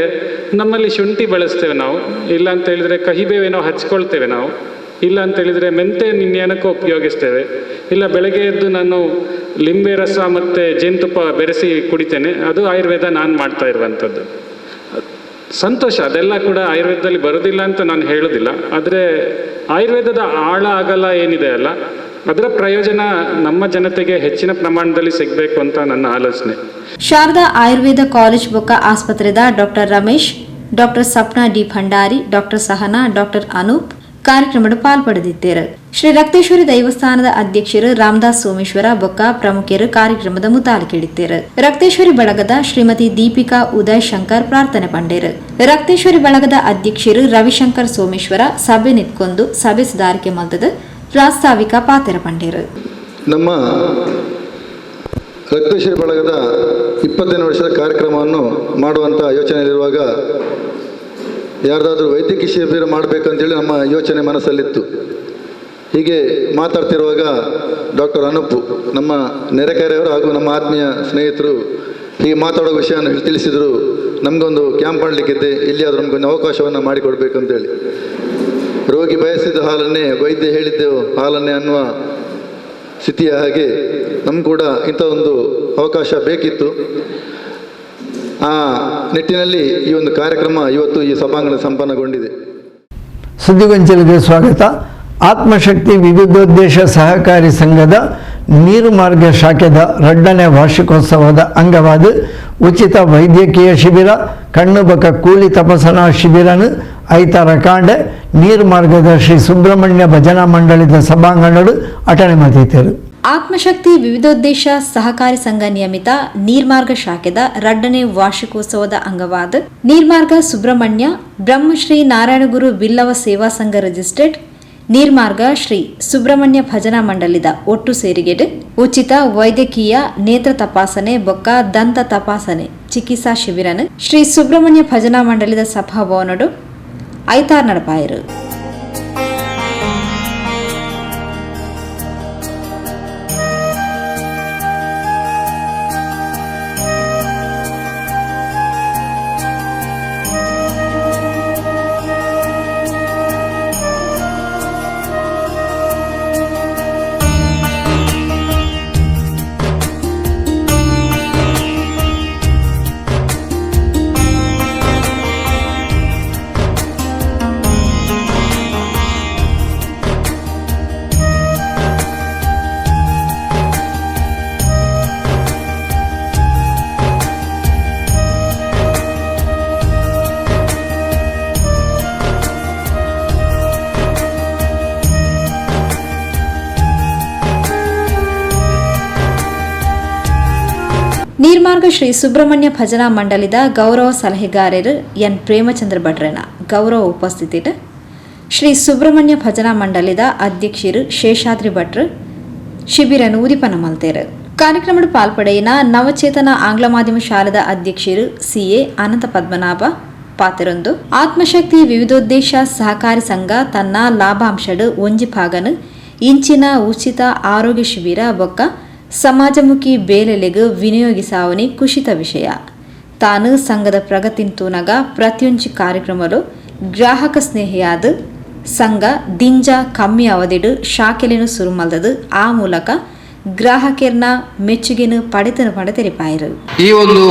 ನಮ್ಮಲ್ಲಿ ಶುಂಠಿ ಬಳಸ್ತೇವೆ ನಾವು, ಇಲ್ಲ ಅಂತ ಹೇಳಿದರೆ ಕಹಿಬೇವೇನೋ ಹಚ್ಕೊಳ್ತೇವೆ ನಾವು, ಇಲ್ಲ ಅಂತ ಹೇಳಿದರೆ ಮೆಂತೆ ನಿನ್ನೇನಕ್ಕೂ ಉಪಯೋಗಿಸ್ತೇವೆ, ಇಲ್ಲ ಬೆಳಗ್ಗೆ ಎದ್ದು ನಾನು ಲಿಂಬೆ ರಸ ಮತ್ತು ಜೇನುತುಪ್ಪ ಬೆರೆಸಿ ಕುಡಿತೇನೆ, ಅದು ಆಯುರ್ವೇದ ನಾನು ಮಾಡ್ತಾ ಇರುವಂಥದ್ದು. ಸಂತೋಷ, ಅದೆಲ್ಲ ಕೂಡ ಆಯುರ್ವೇದದಲ್ಲಿ ಬರೋದಿಲ್ಲ ಅಂತ ನಾನು ಹೇಳೋದಿಲ್ಲ. ಆದರೆ ಆಯುರ್ವೇದದ ಆಳ ಅಗಲ ಏನಿದೆ ಅಲ್ಲ, ಅದರ ಪ್ರಯೋಜನ ನಮ್ಮ ಜನತೆಗೆ ಹೆಚ್ಚಿನ ಪ್ರಮಾಣದಲ್ಲಿ ಸಿಗಬೇಕು ಅಂತ ನನ್ನ ಆಲೋಚನೆ. ಶಾರದಾ ಆಯುರ್ವೇದ ಕಾಲೇಜ್ ಬೊಕ್ಕ ಆಸ್ಪತ್ರೆದ doctor Ramesh, doctor Sapna D Bhandari, doctor Sahana, doctor Anoop ಕಾರ್ಯಕ್ರಮದ ಪಾಲ್ಪಡೆದಿದ್ದರು. ಶ್ರೀ ರಕ್ತೇಶ್ವರಿ ದೇವಸ್ಥಾನದ ಅಧ್ಯಕ್ಷರು ರಾಮದಾಸ್ ಸೋಮೇಶ್ವರ ಬೊಕ್ಕ ಪ್ರಮುಖರು ಕಾರ್ಯಕ್ರಮದ ಮುತಾಲಿಕಿಡಿದ್ದರು. ರಕ್ತೇಶ್ವರಿ ಬಳಗದ ಶ್ರೀಮತಿ ದೀಪಿಕಾ ಉದಯ್ ಶಂಕರ್ ಪ್ರಾರ್ಥನೆ ಪಂಡೇರು. ರಕ್ತೇಶ್ವರಿ ಬಳಗದ ಅಧ್ಯಕ್ಷರು ರವಿಶಂಕರ್ ಸೋಮೇಶ್ವರ ಸಭೆ ನಿತ್ಕೊಂಡು ಸಭೆ ಸುಧಾರಿಕೆ ಮಲ್ತದ ಪ್ರಾಸ್ತಾವಿಕ ಪಾತ್ರ ಪಂಡೇರು. ನಮ್ಮ ರಕ್ತೇಶ್ವರಿ ಬಳಗದ 20ನೇ ವರ್ಷದ ಕಾರ್ಯಕ್ರಮವನ್ನು ಮಾಡುವಂಥ ಯೋಚನೆಯಲ್ಲಿರುವಾಗ ಯಾರ್ದಾದ್ರೂ ವೈದ್ಯಕೀಯ ಶಿಬಿರ ಮಾಡಬೇಕಂತೇಳಿ ನಮ್ಮ ಯೋಚನೆ ಮನಸ್ಸಲ್ಲಿತ್ತು. ಹೀಗೆ ಮಾತಾಡ್ತಿರುವಾಗ ಡಾಕ್ಟರ್ ಅನೂಪ್, ನಮ್ಮ ನೆರೆಕೆರೆಯವರು ಹಾಗೂ ನಮ್ಮ ಆತ್ಮೀಯ ಸ್ನೇಹಿತರು, ಹೀಗೆ ಮಾತಾಡೋ ವಿಷಯವನ್ನು ತಿಳಿಸಿದರು. ನಮಗೊಂದು ಕ್ಯಾಂಪ್ ಮಾಡಲಿಕ್ಕಿದೆ, ಇಲ್ಲಿ ಆದರೂ ನಮಗೊಂದು ಅವಕಾಶವನ್ನು ಮಾಡಿಕೊಡ್ಬೇಕಂತೇಳಿ. ರೋಗಿ ಬಯಸಿದ ಹಾಲನ್ನೇ ವೈದ್ಯ ಹೇಳಿದ್ದೆವು ಹಾಲನ್ನೇ ಅನ್ನುವ ಸ್ಥಿತಿಯ ಹಾಗೆ ನಮ್ಗೆ ಕೂಡ ಇಂಥ ಒಂದು ಅವಕಾಶ ಬೇಕಿತ್ತು. ಆ ನಿಟ್ಟಿನಲ್ಲಿ ಈ ಒಂದು ಕಾರ್ಯಕ್ರಮ ಇವತ್ತು ಈ ಸಭಾಂಗಣ ಸಂಪನ್ನಗೊಂಡಿದೆ. ಸುದ್ದಿಗೊಂಚಲಿಗೆ ಸ್ವಾಗತ. ಆತ್ಮಶಕ್ತಿ ವಿವಿಧೋದ್ದೇಶ ಸಹಕಾರಿ ಸಂಘದ ನೀರು ಮಾರ್ಗ ಶಾಖೆದ 2ನೇ ವಾರ್ಷಿಕೋತ್ಸವದ ಅಂಗವಾದ ಉಚಿತ ವೈದ್ಯಕೀಯ ಶಿಬಿರ, ಕಣ್ಣು ಬಕ ಕೂಲಿ ತಪಸನಾ ಶಿಬಿರನು ಐತಾರ ಕಾಂಡೆ ನೀರು ಮಾರ್ಗದ ಶ್ರೀ ಸುಬ್ರಹ್ಮಣ್ಯ ಭಜನಾ ಮಂಡಳಿದ ಸಭಾಂಗಣಡು ಅಟನೆ ಮತಿತರು. ಆತ್ಮಶಕ್ತಿ ವಿವಿಧೋದ್ದೇಶ ಸಹಕಾರಿ ಸಂಘ ನಿಯಮಿತ ನೀರ್ಮಾರ್ಗ ಶಾಖೆದ 2ನೇ ವಾರ್ಷಿಕೋತ್ಸವದ ಅಂಗವಾದ ನೀರ್ಮಾರ್ಗ ಸುಬ್ರಹ್ಮಣ್ಯ ಬ್ರಹ್ಮಶ್ರೀ ನಾರಾಯಣಗುರು ಬಿಲ್ಲವ ಸೇವಾ ಸಂಘ ರಿಜಿಸ್ಟರ್ಡ್ ನೀರ್ಮಾರ್ಗ ಶ್ರೀ ಸುಬ್ರಹ್ಮಣ್ಯ ಭಜನಾ ಮಂಡಳಿದ ಒಟ್ಟು ಸೇರಿಗೆಡು ಉಚಿತ ವೈದ್ಯಕೀಯ ನೇತ್ರ ತಪಾಸಣೆ ಬೊಕ್ಕ ದಂತ ತಪಾಸಣೆ ಚಿಕಿತ್ಸಾ ಶಿಬಿರನು ಶ್ರೀ ಸುಬ್ರಹ್ಮಣ್ಯ ಭಜನಾ ಮಂಡಳಿದ ಸಭಾಭವನಡು ಐತಾರ್ ನಡಪಾಯರು. Neermarga Shri Subrahmanya ಭಜನಾ ಮಂಡಳಿದ ಗೌರವ ಸಲಹೆಗಾರರು ಎನ್ ಪ್ರೇಮಚಂದ್ರ ಭಟ್ರನ ಗೌರವ ಉಪಸ್ಥಿತಿಟ್ ಶ್ರೀ ಸುಬ್ರಹ್ಮಣ್ಯ ಭಜನಾ ಮಂಡಳಿದ ಅಧ್ಯಕ್ಷರು ಶೇಷಾದ್ರಿ ಭಟ್ರು ಶಿಬಿರನು ಉದಿಪನ ಮಲ್ತೇರು. ಕಾರ್ಯಕ್ರಮದ ಪಾಲ್ಪಡೆಯಿನ ನವಚೇತನ ಆಂಗ್ಲ ಮಾಧ್ಯಮ ಶಾಲೆದ ಅಧ್ಯಕ್ಷರು ಸಿಎ ಅನಂತ ಪದ್ಮನಾಭ ಪಾತೆರೊಂದು ಆತ್ಮಶಕ್ತಿ ವಿವಿಧೋದ್ದೇಶ ಸಹಕಾರಿ ಸಂಘ ತನ್ನ ಲಾಭಾಂಶಡ್ ಒಂಜಿ ಭಾಗನು ಇಂಚಿನ ಉಚಿತ ಆರೋಗ್ಯ ಶಿಬಿರ ಬೊಕ್ಕ ಸಮಾಜಮುಖಿ ಬೇಲೆಲೆಗ್ ವಿನಿಯೋಗಿಸಾವನಿ ಕುಶಿತ ವಿಷಯ. ತಾನು ಸಂಘದ ಪ್ರಗತಿನ್ ತೂನಗ ಪ್ರತಿಯೊಂಜಿ ಕಾರ್ಯಕ್ರಮಲು ಗ್ರಾಹಕ ಸ್ನೇಹಿಯಾದ ಸಂಘ ದಿಂಜ ಕಮ್ಮಿ ಅವಧಿಡು ಶಾಖೆಲೆನು ಸುರು ಮಲ್ದದು ಆ ಮೂಲಕ ಗ್ರಾಹಕರ್ನ ಮೆಚ್ಚುಗೆನು ಪಡೆತನು ಪಡೆತೆರಿಪಾಯರು. ಈ ಒಂದು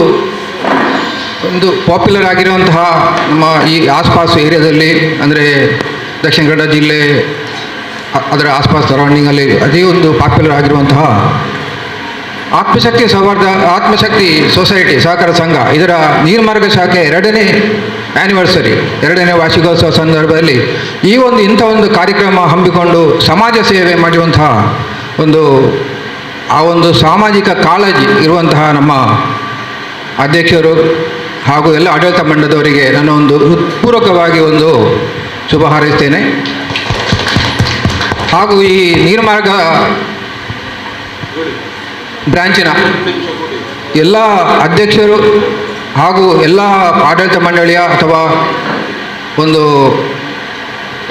ಒಂದು ಪಾಪ್ಯುಲರ್ ಆಗಿರುವಂತಹ ನಮ್ಮ ಈ ಆಸ್ಪಾಸು ಏರಿಯಾದಲ್ಲಿ, ಅಂದರೆ ದಕ್ಷಿಣ ಕನ್ನಡ ಜಿಲ್ಲೆ ಅದರ ಆಸ್ಪಾಸ್ ಸರೌಂಡಿಂಗಲ್ಲಿ ಅದೇ ಒಂದು ಪಾಪ್ಯುಲರ್ ಆಗಿರುವಂತಹ ಆತ್ಮಶಕ್ತಿ ಸೌಹಾರ್ದ ಆತ್ಮಶಕ್ತಿ ಸೊಸೈಟಿ ಸಹಕಾರ ಸಂಘ ಇದರ ನೀರ್ಮಾರ್ಗ ಶಾಖೆ ಎರಡನೇ ಆ್ಯನಿವರ್ಸರಿ, ಎರಡನೇ ವಾರ್ಷಿಕೋತ್ಸವ ಸಂದರ್ಭದಲ್ಲಿ ಈ ಒಂದು ಇಂಥ ಒಂದು ಕಾರ್ಯಕ್ರಮ ಹಮ್ಮಿಕೊಂಡು ಸಮಾಜ ಸೇವೆ ಮಾಡುವಂತಹ ಒಂದು ಆ ಒಂದು ಸಾಮಾಜಿಕ ಕಾಳಜಿ ಇರುವಂತಹ ನಮ್ಮ ಅಧ್ಯಕ್ಷರು ಹಾಗೂ ಎಲ್ಲ ಆಡಳಿತ ಮಂಡಳದವರಿಗೆ ನಾನು ಒಂದು ಹೃತ್ಪೂರ್ವಕವಾಗಿ ಒಂದು ಶುಭ ಹಾರೈಸ್ತೇನೆ. ಹಾಗೂ ಈ ನೀರ್ಮಾರ್ಗ ಬ್ರಾಂಚಿನ ಎಲ್ಲ ಅಧ್ಯಕ್ಷರು ಹಾಗೂ ಎಲ್ಲ ಆಡಳಿತ ಮಂಡಳಿಯ ಅಥವಾ ಒಂದು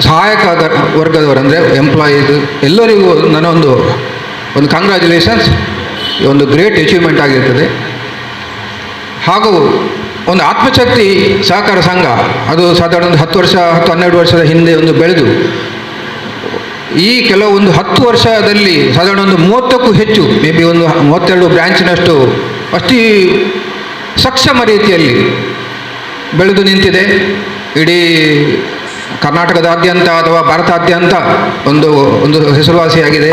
ಸಹಾಯಕ ವರ್ಗದವರು ಅಂದರೆ ಎಂಪ್ಲಾಯೀಸ್ ಎಲ್ಲರಿಗೂ ನನ್ನೊಂದು ಒಂದು ಕಂಗ್ರ್ಯಾಚುಲೇಷನ್ಸ್, ಒಂದು ಗ್ರೇಟ್ ಅಚೀವ್ಮೆಂಟ್ ಆಗಿರ್ತದೆ. ಹಾಗೂ ಒಂದು ಆತ್ಮಶಕ್ತಿ ಸಹಕಾರ ಸಂಘ ಅದು ಸಾಧಾರಣ ಒಂದು 10 ವರ್ಷ 10-12 ವರ್ಷದ ಹಿಂದೆ ಒಂದು ಬೆಳೆದು ಈ ಕೆಲವೊಂದು 10 ವರ್ಷದಲ್ಲಿ ಸಾಧಾರಣ ಒಂದು 30ಕ್ಕೂ ಹೆಚ್ಚು, ಮೇ ಬಿ ಒಂದು 32 ಬ್ರ್ಯಾಂಚಿನಷ್ಟು ಅತಿ ಸಕ್ಷಮ ರೀತಿಯಲ್ಲಿ ಬೆಳೆದು ನಿಂತಿದೆ. ಇಡೀ ಕರ್ನಾಟಕದಾದ್ಯಂತ ಅಥವಾ ಭಾರತಾದ್ಯಂತ ಒಂದು ಒಂದು ಹೆಸರುವಾಸಿಯಾಗಿದೆ.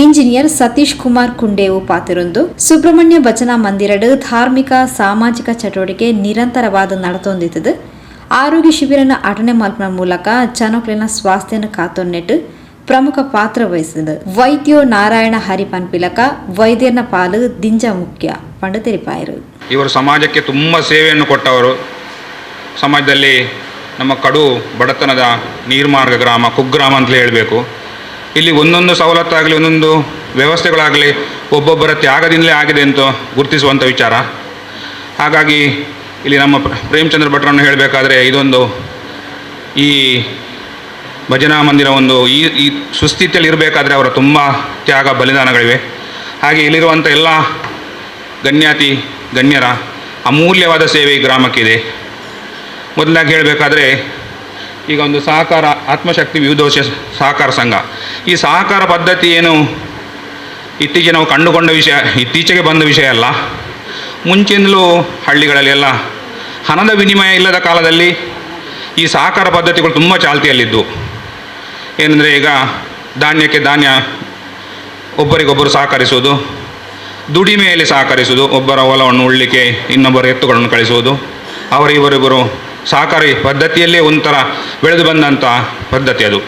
ಇಂಜಿನಿಯರ್ ಸತೀಶ್ ಕುಮಾರ್ ಕುಂಡೇವು ಪಾತಿರೊಂದು ಸುಬ್ರಹ್ಮಣ್ಯ ಭಜನಾ ಮಂದಿರಡು ಧಾರ್ಮಿಕ ಸಾಮಾಜಿಕ ಚಟುವಟಿಕೆ ನಿರಂತರವಾದ ನಡೆತೊಂದಿತ್ತದು. ಆರೋಗ್ಯ ಶಿಬಿರನ ಅಟನೆ ಮಲ್ಪನ ಮೂಲಕ ಜನಕ್ಲೆನ ಸ್ವಾಸ್ಥ್ಯನ ಕಾತೊನ್ನೆಟ್ಟು ಪ್ರಮುಖ ಪಾತ್ರ ವಹಿಸಿದ ವೈದ್ಯೋ ನಾರಾಯಣ ಹರಿ ಪನ್ಪಿಲಕ ವೈದ್ಯನ ಪಾಲು ದಿಂಜ ಮುಖ್ಯ ಪಂಡ ತೆರಿಪಾಯರು. ಇವರು ಸಮಾಜಕ್ಕೆ ತುಂಬ ಸೇವೆಯನ್ನು ಕೊಟ್ಟವರು. ಸಮಾಜದಲ್ಲಿ ನಮ್ಮ ಕಡು ಬಡತನದ ನೀರ್ಮಾರ್ಗ ಗ್ರಾಮ, ಕುಗ್ರಾಮ ಅಂತಲೇ ಹೇಳಬೇಕು. ಇಲ್ಲಿ ಒಂದೊಂದು ಸವಲತ್ತಾಗಲಿ ಒಂದೊಂದು ವ್ಯವಸ್ಥೆಗಳಾಗಲಿ ಒಬ್ಬೊಬ್ಬರ ತ್ಯಾಗದಿಂದಲೇ ಆಗಿದೆ ಅಂತ ಗುರುತಿಸುವಂಥ ವಿಚಾರ. ಹಾಗಾಗಿ ಇಲ್ಲಿ ನಮ್ಮ ಪ್ರೇಮಚಂದ್ರ ಭಟ್ರನ್ನು ಹೇಳಬೇಕಾದ್ರೆ ಇದೊಂದು ಈ ಭಜನಾ ಮಂದಿರ ಒಂದು ಈ ಈ ಸುಸ್ಥಿತಿಯಲ್ಲಿ ಇರಬೇಕಾದ್ರೆ ಅವರ ತುಂಬ ತ್ಯಾಗ ಬಲಿದಾನಗಳಿವೆ. ಹಾಗೆ ಇಲ್ಲಿರುವಂಥ ಎಲ್ಲ ಗಣ್ಯಾತಿ ಗಣ್ಯರ ಅಮೂಲ್ಯವಾದ ಸೇವೆ ಈ ಗ್ರಾಮಕ್ಕಿದೆ. ಮೊದಲಾಗಿ ಹೇಳಬೇಕಾದ್ರೆ ಈಗ ಒಂದು ಸಹಕಾರ ಆತ್ಮಶಕ್ತಿ ವಿವಿಧೋಷ ಸಹಕಾರ ಸಂಘ, ಈ ಸಹಕಾರ ಪದ್ಧತಿ ಏನು ಇತ್ತೀಚೆಗೆ ನಾವು ಕಂಡುಕೊಂಡ ವಿಷಯ, ಇತ್ತೀಚೆಗೆ ಬಂದ ವಿಷಯ ಅಲ್ಲ. ಮುಂಚಿನಿಂದಲೂ ಹಳ್ಳಿಗಳಲ್ಲಿ ಎಲ್ಲ ಹಣದ ವಿನಿಮಯ ಇಲ್ಲದ ಕಾಲದಲ್ಲಿ ಈ ಸಹಕಾರ ಪದ್ಧತಿಗಳು ತುಂಬ ಚಾಲ್ತಿಯಲ್ಲಿದ್ದವು. ಏನಂದರೆ ಈಗ ಧಾನ್ಯಕ್ಕೆ ಧಾನ್ಯ ಒಬ್ಬರಿಗೊಬ್ಬರು ಸಹಕರಿಸುವುದು, ದುಡಿಮೆಯಲ್ಲಿ ಸಹಕರಿಸುವುದು, ಒಬ್ಬರ ಹೊಲವನ್ನು ಉಳ್ಳಿಕ್ಕೆ ಇನ್ನೊಬ್ಬರ ಎತ್ತುಗಳನ್ನು ಕಳಿಸುವುದು, ಅವರಿಬ್ಬರಿಬ್ಬರು ಸಹಕಾರಿ ಪದ್ಧತಿಯಲ್ಲೇ ಒಂಥರ ಬೆಳೆದು ಬಂದಂಥ ಪದ್ಧತಿ ಅದು.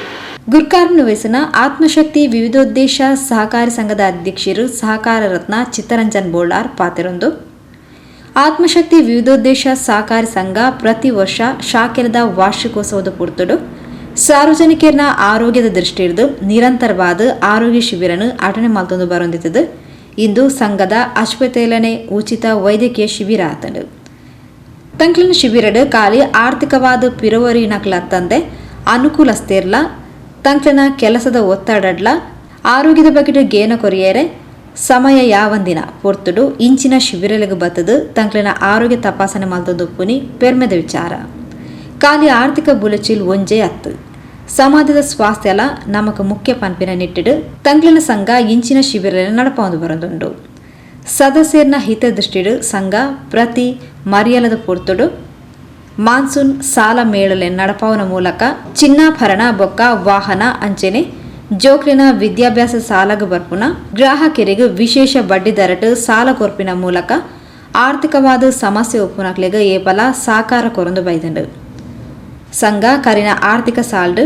ಗುರ್ಕಾರ್ನ ವಯಸ್ಸಿನ ಆತ್ಮಶಕ್ತಿ ವಿವಿಧೋದ್ದೇಶ ಸಹಕಾರಿ ಸಂಘದ ಅಧ್ಯಕ್ಷರು ಸಹಕಾರ ರತ್ನ ಚಿತ್ತರಂಜನ್ ಬೋಳಾರ್ ಪಾತಿರೊಂದು ಆತ್ಮಶಕ್ತಿ ವಿವಿಧೋದ್ದೇಶ ಸಹಕಾರಿ ಸಂಘ ಪ್ರತಿ ವರ್ಷ ಶಾಖೆಲದ ವಾರ್ಷಿಕೋತ್ಸವದ ಪೂರ್ತುಡು ಸಾರ್ವಜನಿಕರನ್ನ ಆರೋಗ್ಯದ ದೃಷ್ಟಿಯಿದ್ದು ನಿರಂತರವಾದ ಆರೋಗ್ಯ ಶಿಬಿರನ್ನು ಅಟನೆ ಮಲ್ತೊಂದು ಬರೊಂದಿತ್ತದು. ಇಂದು ಸಂಘದ ಆಸ್ಪತ್ರೆಯಲ್ಲೇ ಉಚಿತ ವೈದ್ಯಕೀಯ ಶಿಬಿರ ಆತಂಡು. ತಂಕ್ಲಿನ ಶಿಬಿರಡು ಖಾಲಿ ಆರ್ಥಿಕವಾದ ಪಿರವರಿನಕ್ಲತ್ತಂದೆ ಅನುಕೂಲಸ್ಥಿರ್ಲ ತಂಕ್ಲಿನ ಕೆಲಸದ ಒತ್ತಡಡ್ಲ ಆರೋಗ್ಯದ ಬಗ್ಗೆ ಗೇನ ಕೊರಿಯರೆ ಸಮಯ ಯಾವಂದಿನ ಪೊರ್ತುಡು ಇಂಚಿನ ಶಿಬಿರಲಿಗೆ ಬತ್ತದು ತಂಕ್ಲಿನ ಆರೋಗ್ಯ ತಪಾಸಣೆ ಮಲ್ತೊಂದು ಪುನಿ ಪೆರ್ಮೆದ ವಿಚಾರ. ಖಾಲಿ ಆರ್ಥಿಕ ಬುಲೆಚಿಲ್ ಒಂಜೇ ಅತ್ತು ಸಮಾಜದ ಸ್ವಾಸ್ಥ್ಯಲ ನಮಕ್ ಮುಖ್ಯ ಪನ್ಪಿನ ನಿಟ್ಟಿಡು ತಂಕ್ಲಿನ ಸಂಘ ಇಂಚಿನ ಶಿಬಿರಲೆ ನಡಪೊಂದು ಬರದುಂಡು. ಸದಸ್ಯರನ್ನ ಹಿತದೃಷ್ಟಿಡು ಸಂಘ ಪ್ರತಿ ಮರಿಯಲದ ಪೊರ್ತುಡು ಮಾನ್ಸೂನ್ ಸಾಲ ಮೇಳಲೆ ನಡಪಾವನ ಮೂಲಕ ಚಿನ್ನಾಭರಣ ಬೊಕ್ಕ ವಾಹನ ಅಂಚೆನೆ ಜೋಕ್ಲಿನ ವಿದ್ಯಾಭ್ಯಾಸ ಸಾಲಗ ಬರ್ಪುನ ಗ್ರಾಹಕರಿಗೆ ವಿಶೇಷ ಬಡ್ಡಿ ದರಟು ಸಾಲ ಕೊರ್ಪಿನ ಮೂಲಕ ಆರ್ಥಿಕವಾದ ಸಮಸ್ಯೆ ಒಪ್ಪುನಕ್ಲೆಗ್ ಏಪಲ ಸಾಕಾರ ಕೊರಂದು ಬೈದಂಡು. ಸಂಘ ಕರಿನ ಆರ್ಥಿಕ ಸಾಲ್ಡ್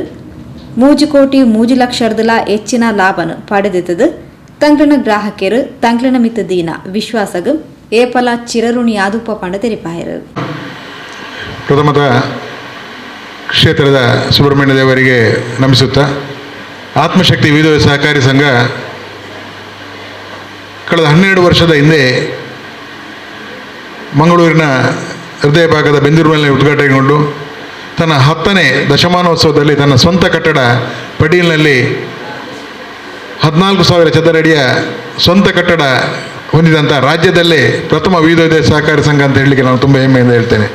3 ಕೋಟಿ 3 ಲಕ್ಷರ್ದಲ ಹೆಚ್ಚಿನ ಲಾಭನು ಪಡೆದಿತ್ತದು. ತಂಕ್ಲಿನ ಗ್ರಾಹಕರು ತಂಕ್ಲಿನ ಮಿತ್ತ ದೀನ ವಿಶ್ವಾಸಗ ಏಪಲ ಚಿರಋಣಿ ಆದುಪ್ಪ ಪಂಡ ತೆರಿಪಾಯರು. ಪ್ರಥಮದ ಕ್ಷೇತ್ರದ ಸುಬ್ರಹ್ಮಣ್ಯ ದೇವರಿಗೆ ನಮಿಸುತ್ತಾ, ಆತ್ಮಶಕ್ತಿ ವಿವಿಧ ಸಹಕಾರಿ ಸಂಘ ಕಳೆದ 12 ವರ್ಷದ ಹಿಂದೆ ಮಂಗಳೂರಿನ ಹೃದಯ ಭಾಗದ ಬೆಂದೂರಿನಲ್ಲಿ ಉದ್ಘಾಟನೆಗೊಂಡು ತನ್ನ 10ನೇ ದಶಮಾನೋತ್ಸವದಲ್ಲಿ ತನ್ನ ಸ್ವಂತ ಕಟ್ಟಡ ಪಡೀಲ್ನಲ್ಲಿ 14,000 ಚದರಡಿಯ ಸ್ವಂತ ಕಟ್ಟಡ ಹೊಂದಿದಂಥ ರಾಜ್ಯದಲ್ಲೇ ಪ್ರಥಮ ವಿವಿಧೋದಯ ಸಹಕಾರಿ ಸಂಘ ಅಂತ ಹೇಳಲಿಕ್ಕೆ ನಾನು ತುಂಬ ಹೆಮ್ಮೆಯಿಂದ ಹೇಳ್ತೇನೆ.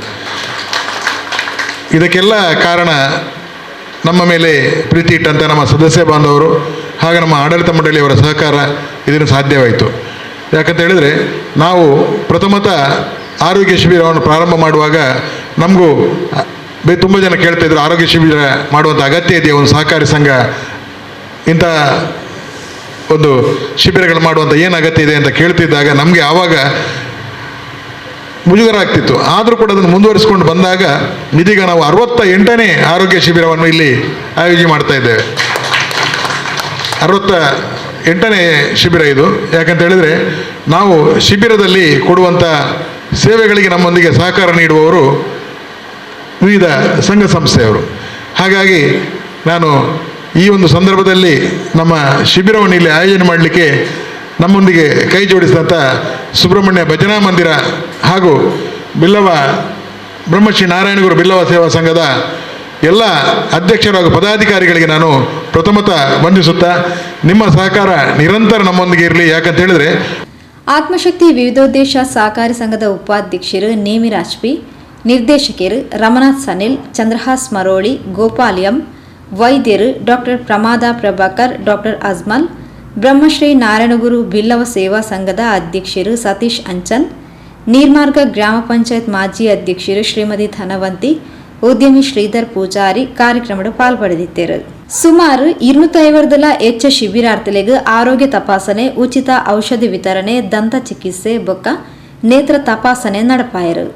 ಇದಕ್ಕೆಲ್ಲ ಕಾರಣ ನಮ್ಮ ಮೇಲೆ ಪ್ರೀತಿ ಇಟ್ಟಂಥ ನಮ್ಮ ಸದಸ್ಯ ಬಾಂಧವರು ಹಾಗೂ ನಮ್ಮ ಆಡಳಿತ ಮಂಡಳಿಯವರ ಸಹಕಾರ ಇದನ್ನು ಸಾಧ್ಯವಾಯಿತು. ಯಾಕಂತ ಹೇಳಿದರೆ, ನಾವು ಪ್ರಥಮತಃ ಆರೋಗ್ಯ ಶಿಬಿರವನ್ನು ಪ್ರಾರಂಭ ಮಾಡುವಾಗ ನಮಗೂ ತುಂಬ ಜನ ಕೇಳ್ತಾಯಿದ್ರು, ಆರೋಗ್ಯ ಶಿಬಿರ ಮಾಡುವಂಥ ಅಗತ್ಯ ಇದೆಯಾ, ಒಂದು ಸಹಕಾರಿ ಸಂಘ ಇಂಥ ಒಂದು ಶಿಬಿರಗಳು ಮಾಡುವಂಥ ಏನು ಅಗತ್ಯ ಇದೆ ಅಂತ ಕೇಳ್ತಿದ್ದಾಗ ನಮಗೆ ಆವಾಗ ಮುಜುಗರ ಆಗ್ತಿತ್ತು. ಆದರೂ ಕೂಡ ಅದನ್ನು ಮುಂದುವರಿಸಿಕೊಂಡು ಬಂದಾಗ ಇದೀಗ ನಾವು 68ನೇ ಆರೋಗ್ಯ ಶಿಬಿರವನ್ನು ಇಲ್ಲಿ ಆಯೋಜನೆ ಮಾಡ್ತಾ ಇದ್ದೇವೆ. 68ನೇ ಶಿಬಿರ ಇದು. ಯಾಕಂತ ಹೇಳಿದರೆ, ನಾವು ಶಿಬಿರದಲ್ಲಿ ಕೊಡುವಂಥ ಸೇವೆಗಳಿಗೆ ನಮ್ಮೊಂದಿಗೆ ಸಹಕಾರ ನೀಡುವವರು ವಿವಿಧ ಸಂಘ ಸಂಸ್ಥೆಯವರು. ಹಾಗಾಗಿ ನಾನು ಈ ಒಂದು ಸಂದರ್ಭದಲ್ಲಿ ನಮ್ಮ ಶಿಬಿರವನ್ನು ಇಲ್ಲಿ ಆಯೋಜನೆ ಮಾಡಲಿಕ್ಕೆ ನಮ್ಮೊಂದಿಗೆ ಕೈ ಜೋಡಿಸಿದಂಥ ಸುಬ್ರಹ್ಮಣ್ಯ ಭಜನಾ ಮಂದಿರ ಹಾಗೂ ಬಿಲ್ಲವ ಬ್ರಹ್ಮಶ್ರೀ ನಾರಾಯಣಗುರು ಬಿಲ್ಲವ ಸೇವಾ ಸಂಘದ ಎಲ್ಲ ಅಧ್ಯಕ್ಷರು ಹಾಗೂ ಪದಾಧಿಕಾರಿಗಳಿಗೆ ನಾನು ಪ್ರಥಮತಃ ವಂದಿಸುತ್ತಾ, ನಿಮ್ಮ ಸಹಕಾರ ನಿರಂತರ ನಮ್ಮೊಂದಿಗೆ ಇರಲಿ. ಯಾಕಂತ ಹೇಳಿದರೆ, ಆತ್ಮಶಕ್ತಿ ವಿವಿಧೋದ್ದೇಶ ಸಹಕಾರಿ ಸಂಘದ ಉಪಾಧ್ಯಕ್ಷರು ನೇಮಿರಾಜ್ ಪಿ, ನಿರ್ದೇಶಕರು ರಮನಾಥ್ ಸನಿಲ್, ಚಂದ್ರಹಾಸ್ ಮರೋಳಿ, ಗೋಪಾಲ್ ಎಂ, ವೈದ್ಯರು ಡಾಕ್ಟರ್ ಪ್ರಮಾದ ಪ್ರಭಾಕರ್, ಡಾಕ್ಟರ್ ಅಜ್ಮಲ್, ಬ್ರಹ್ಮಶ್ರೀ ನಾರಾಯಣಗುರು ಬಿಲ್ಲವ ಸೇವಾ ಸಂಘದ ಅಧ್ಯಕ್ಷರು ಸತೀಶ್ ಅಂಚನ್, ನೀರ್ಮಾರ್ಗ ಗ್ರಾಮ ಪಂಚಾಯತ್ ಮಾಜಿ ಅಧ್ಯಕ್ಷರು ಶ್ರೀಮತಿ ಧನವಂತಿ, ಉದ್ಯಮಿ ಶ್ರೀಧರ್ ಪೂಜಾರಿ ಕಾರ್ಯಕ್ರಮದ ಪಾಲ್ಪಡೆದಿದ್ದರು. ಸುಮಾರು 250 ಹೆಚ್ಚು ಶಿಬಿರಾರ್ಥಿಗಳಿಗೆ ಆರೋಗ್ಯ ತಪಾಸಣೆ, ಉಚಿತ ಔಷಧಿ ವಿತರಣೆ, ದಂತ ಚಿಕಿತ್ಸೆ ಬೊಕ್ಕ ನೇತ್ರ ತಪಾಸಣೆ ನಡಪಾಯರು.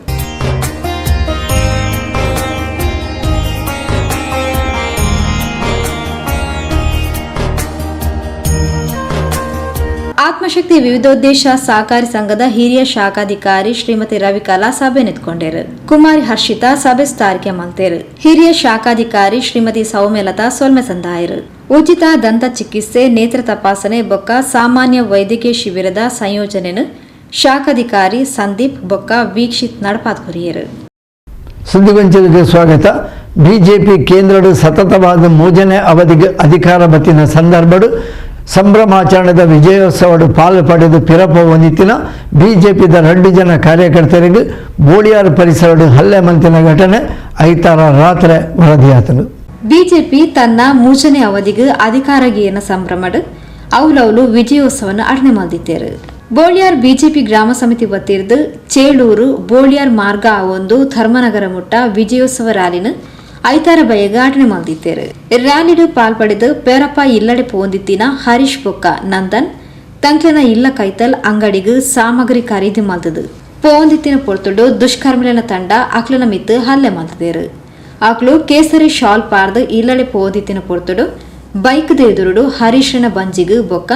ಆತ್ಮಶಕ್ತಿ ವಿವಿಧೋದ್ದೇಶ ಸಹಕಾರಿ ಸಂಘದ ಹಿರಿಯ ಶಾಖಾಧಿಕಾರಿ ಶ್ರೀಮತಿ ರವಿಕಲಾ ಸಭೆ ನಿಂತ್ಕೊಂಡರು. ಕುಮಾರಿ ಹರ್ಷಿತಾ ಸಭೆ ಸ್ಥಾರಿಕೆ ಮಲ್ತೇರು. ಹಿರಿಯ ಶಾಖಾಧಿಕಾರಿ ಶ್ರೀಮತಿ ಸೌಮ್ಯಲತಾ ಸೊಲ್ಮೆ ಸಂದಾಯರು. ಉಚಿತ ದಂತ ಚಿಕಿತ್ಸೆ, ನೇತ್ರ ತಪಾಸಣೆ ಬೊಕ್ಕ ಸಾಮಾನ್ಯ ವೈದ್ಯಕೀಯ ಶಿಬಿರದ ಸಂಯೋಜನೆಯನ್ನು ಶಾಖಾಧಿಕಾರಿ ಸಂದೀಪ್ ಬೊಕ್ಕ ವೀಕ್ಷಿತ್ ನಡಪಾತ್ ಕೊರಿಯರು. ಸುದ್ದಿಗೊಂಚಲಿಗೆ ಸ್ವಾಗತ. ಬಿಜೆಪಿ ಕೇಂದ್ರದ ಸತತವಾದ ಮೂರನೇ ಅವಧಿಗೆ ಅಧಿಕಾರ ಬತ್ತಿನ ಸಂದರ್ಭಡು ಸಂಭ್ರಮಾಚರಣೆದ ವಿಜಯೋತ್ಸವಡು ಪಾಲು ಪಡೆದು ಪಿರಪ ಹೊಂದಿತ್ತಿನ ಬಿಜೆಪಿದ 2 ಜನ ಕಾರ್ಯಕರ್ತರಿಗೆ ಬೋಳಿಯಾರ್ ಪರಿಸರಡು ಹಲ್ಲೆ ಮಂತಿನ ಘಟನೆ ಐತಾರ ರಾತ್ರಿ ವರದಿಯಾತನು. ಬಿಜೆಪಿ ತನ್ನ ಮೂರನೇ ಅವಧಿಗೆ ಅಧಿಕಾರಗೇನ ಸಂಭ್ರಮಡು ಅವಲವಲು ವಿಜಯೋತ್ಸವವನ್ನು ಅಡನೆ ಮಾಡಿದ್ದಾರೆ. ಬೋಳಿಯಾರ್ ಬಿಜೆಪಿ ಗ್ರಾಮ ಸಮಿತಿ ವತಿರ್ದು ಚೇಳೂರು ಬೋಳಿಯಾರ್ ಮಾರ್ಗ ಒಂದು ಧರ್ಮನಗರ ಮುಟ್ಟ ವಿಜಯೋತ್ಸವ ರ್ಯಾಲಿನ ಐತಾರ ಬಯಗ ಅಟನೆ ಮಾಡಿದ್ದಾರೆ. ರ್ಯಾಲಿಡು ಪಾಲ್ಪಡೆದು ಪೇರಪ್ಪ ಇಲ್ಲಡೆ ಪೋಂದಿತ್ತಿನ ಹರೀಶ್ ಬೊಕ್ಕ ನಂದನ್ ತಂಕ್ಲೆನ ಇಲ್ಲ ಕೈತಲ್ ಅಂಗಡಿಗೆ ಸಾಮಗ್ರಿ ಖರೀದಿ ಮಾಡ್ತದು ಪೋಂದಿತ್ತಿನ ಪೊರ್ತುಡು ದುಷ್ಕರ್ಮಿಲನ ತಂಡ ಅಕ್ಲನ ಮಿತ್ತು ಹಲ್ಲೆ ಮಾಡ್ತಿದ್ದೇರು. ಅಕ್ಲು ಕೇಸರಿ ಶಾಲ್ ಪಾರ್ದು ಇಲ್ಲಡೆ ಪೋಂದಿತ್ತಿನ ಪೊರ್ತುಡು ಬೈಕ್ ಎದುರುಡು ಹರೀಶ್ನ ಬಂಜಿಗು ಬೊಕ್ಕ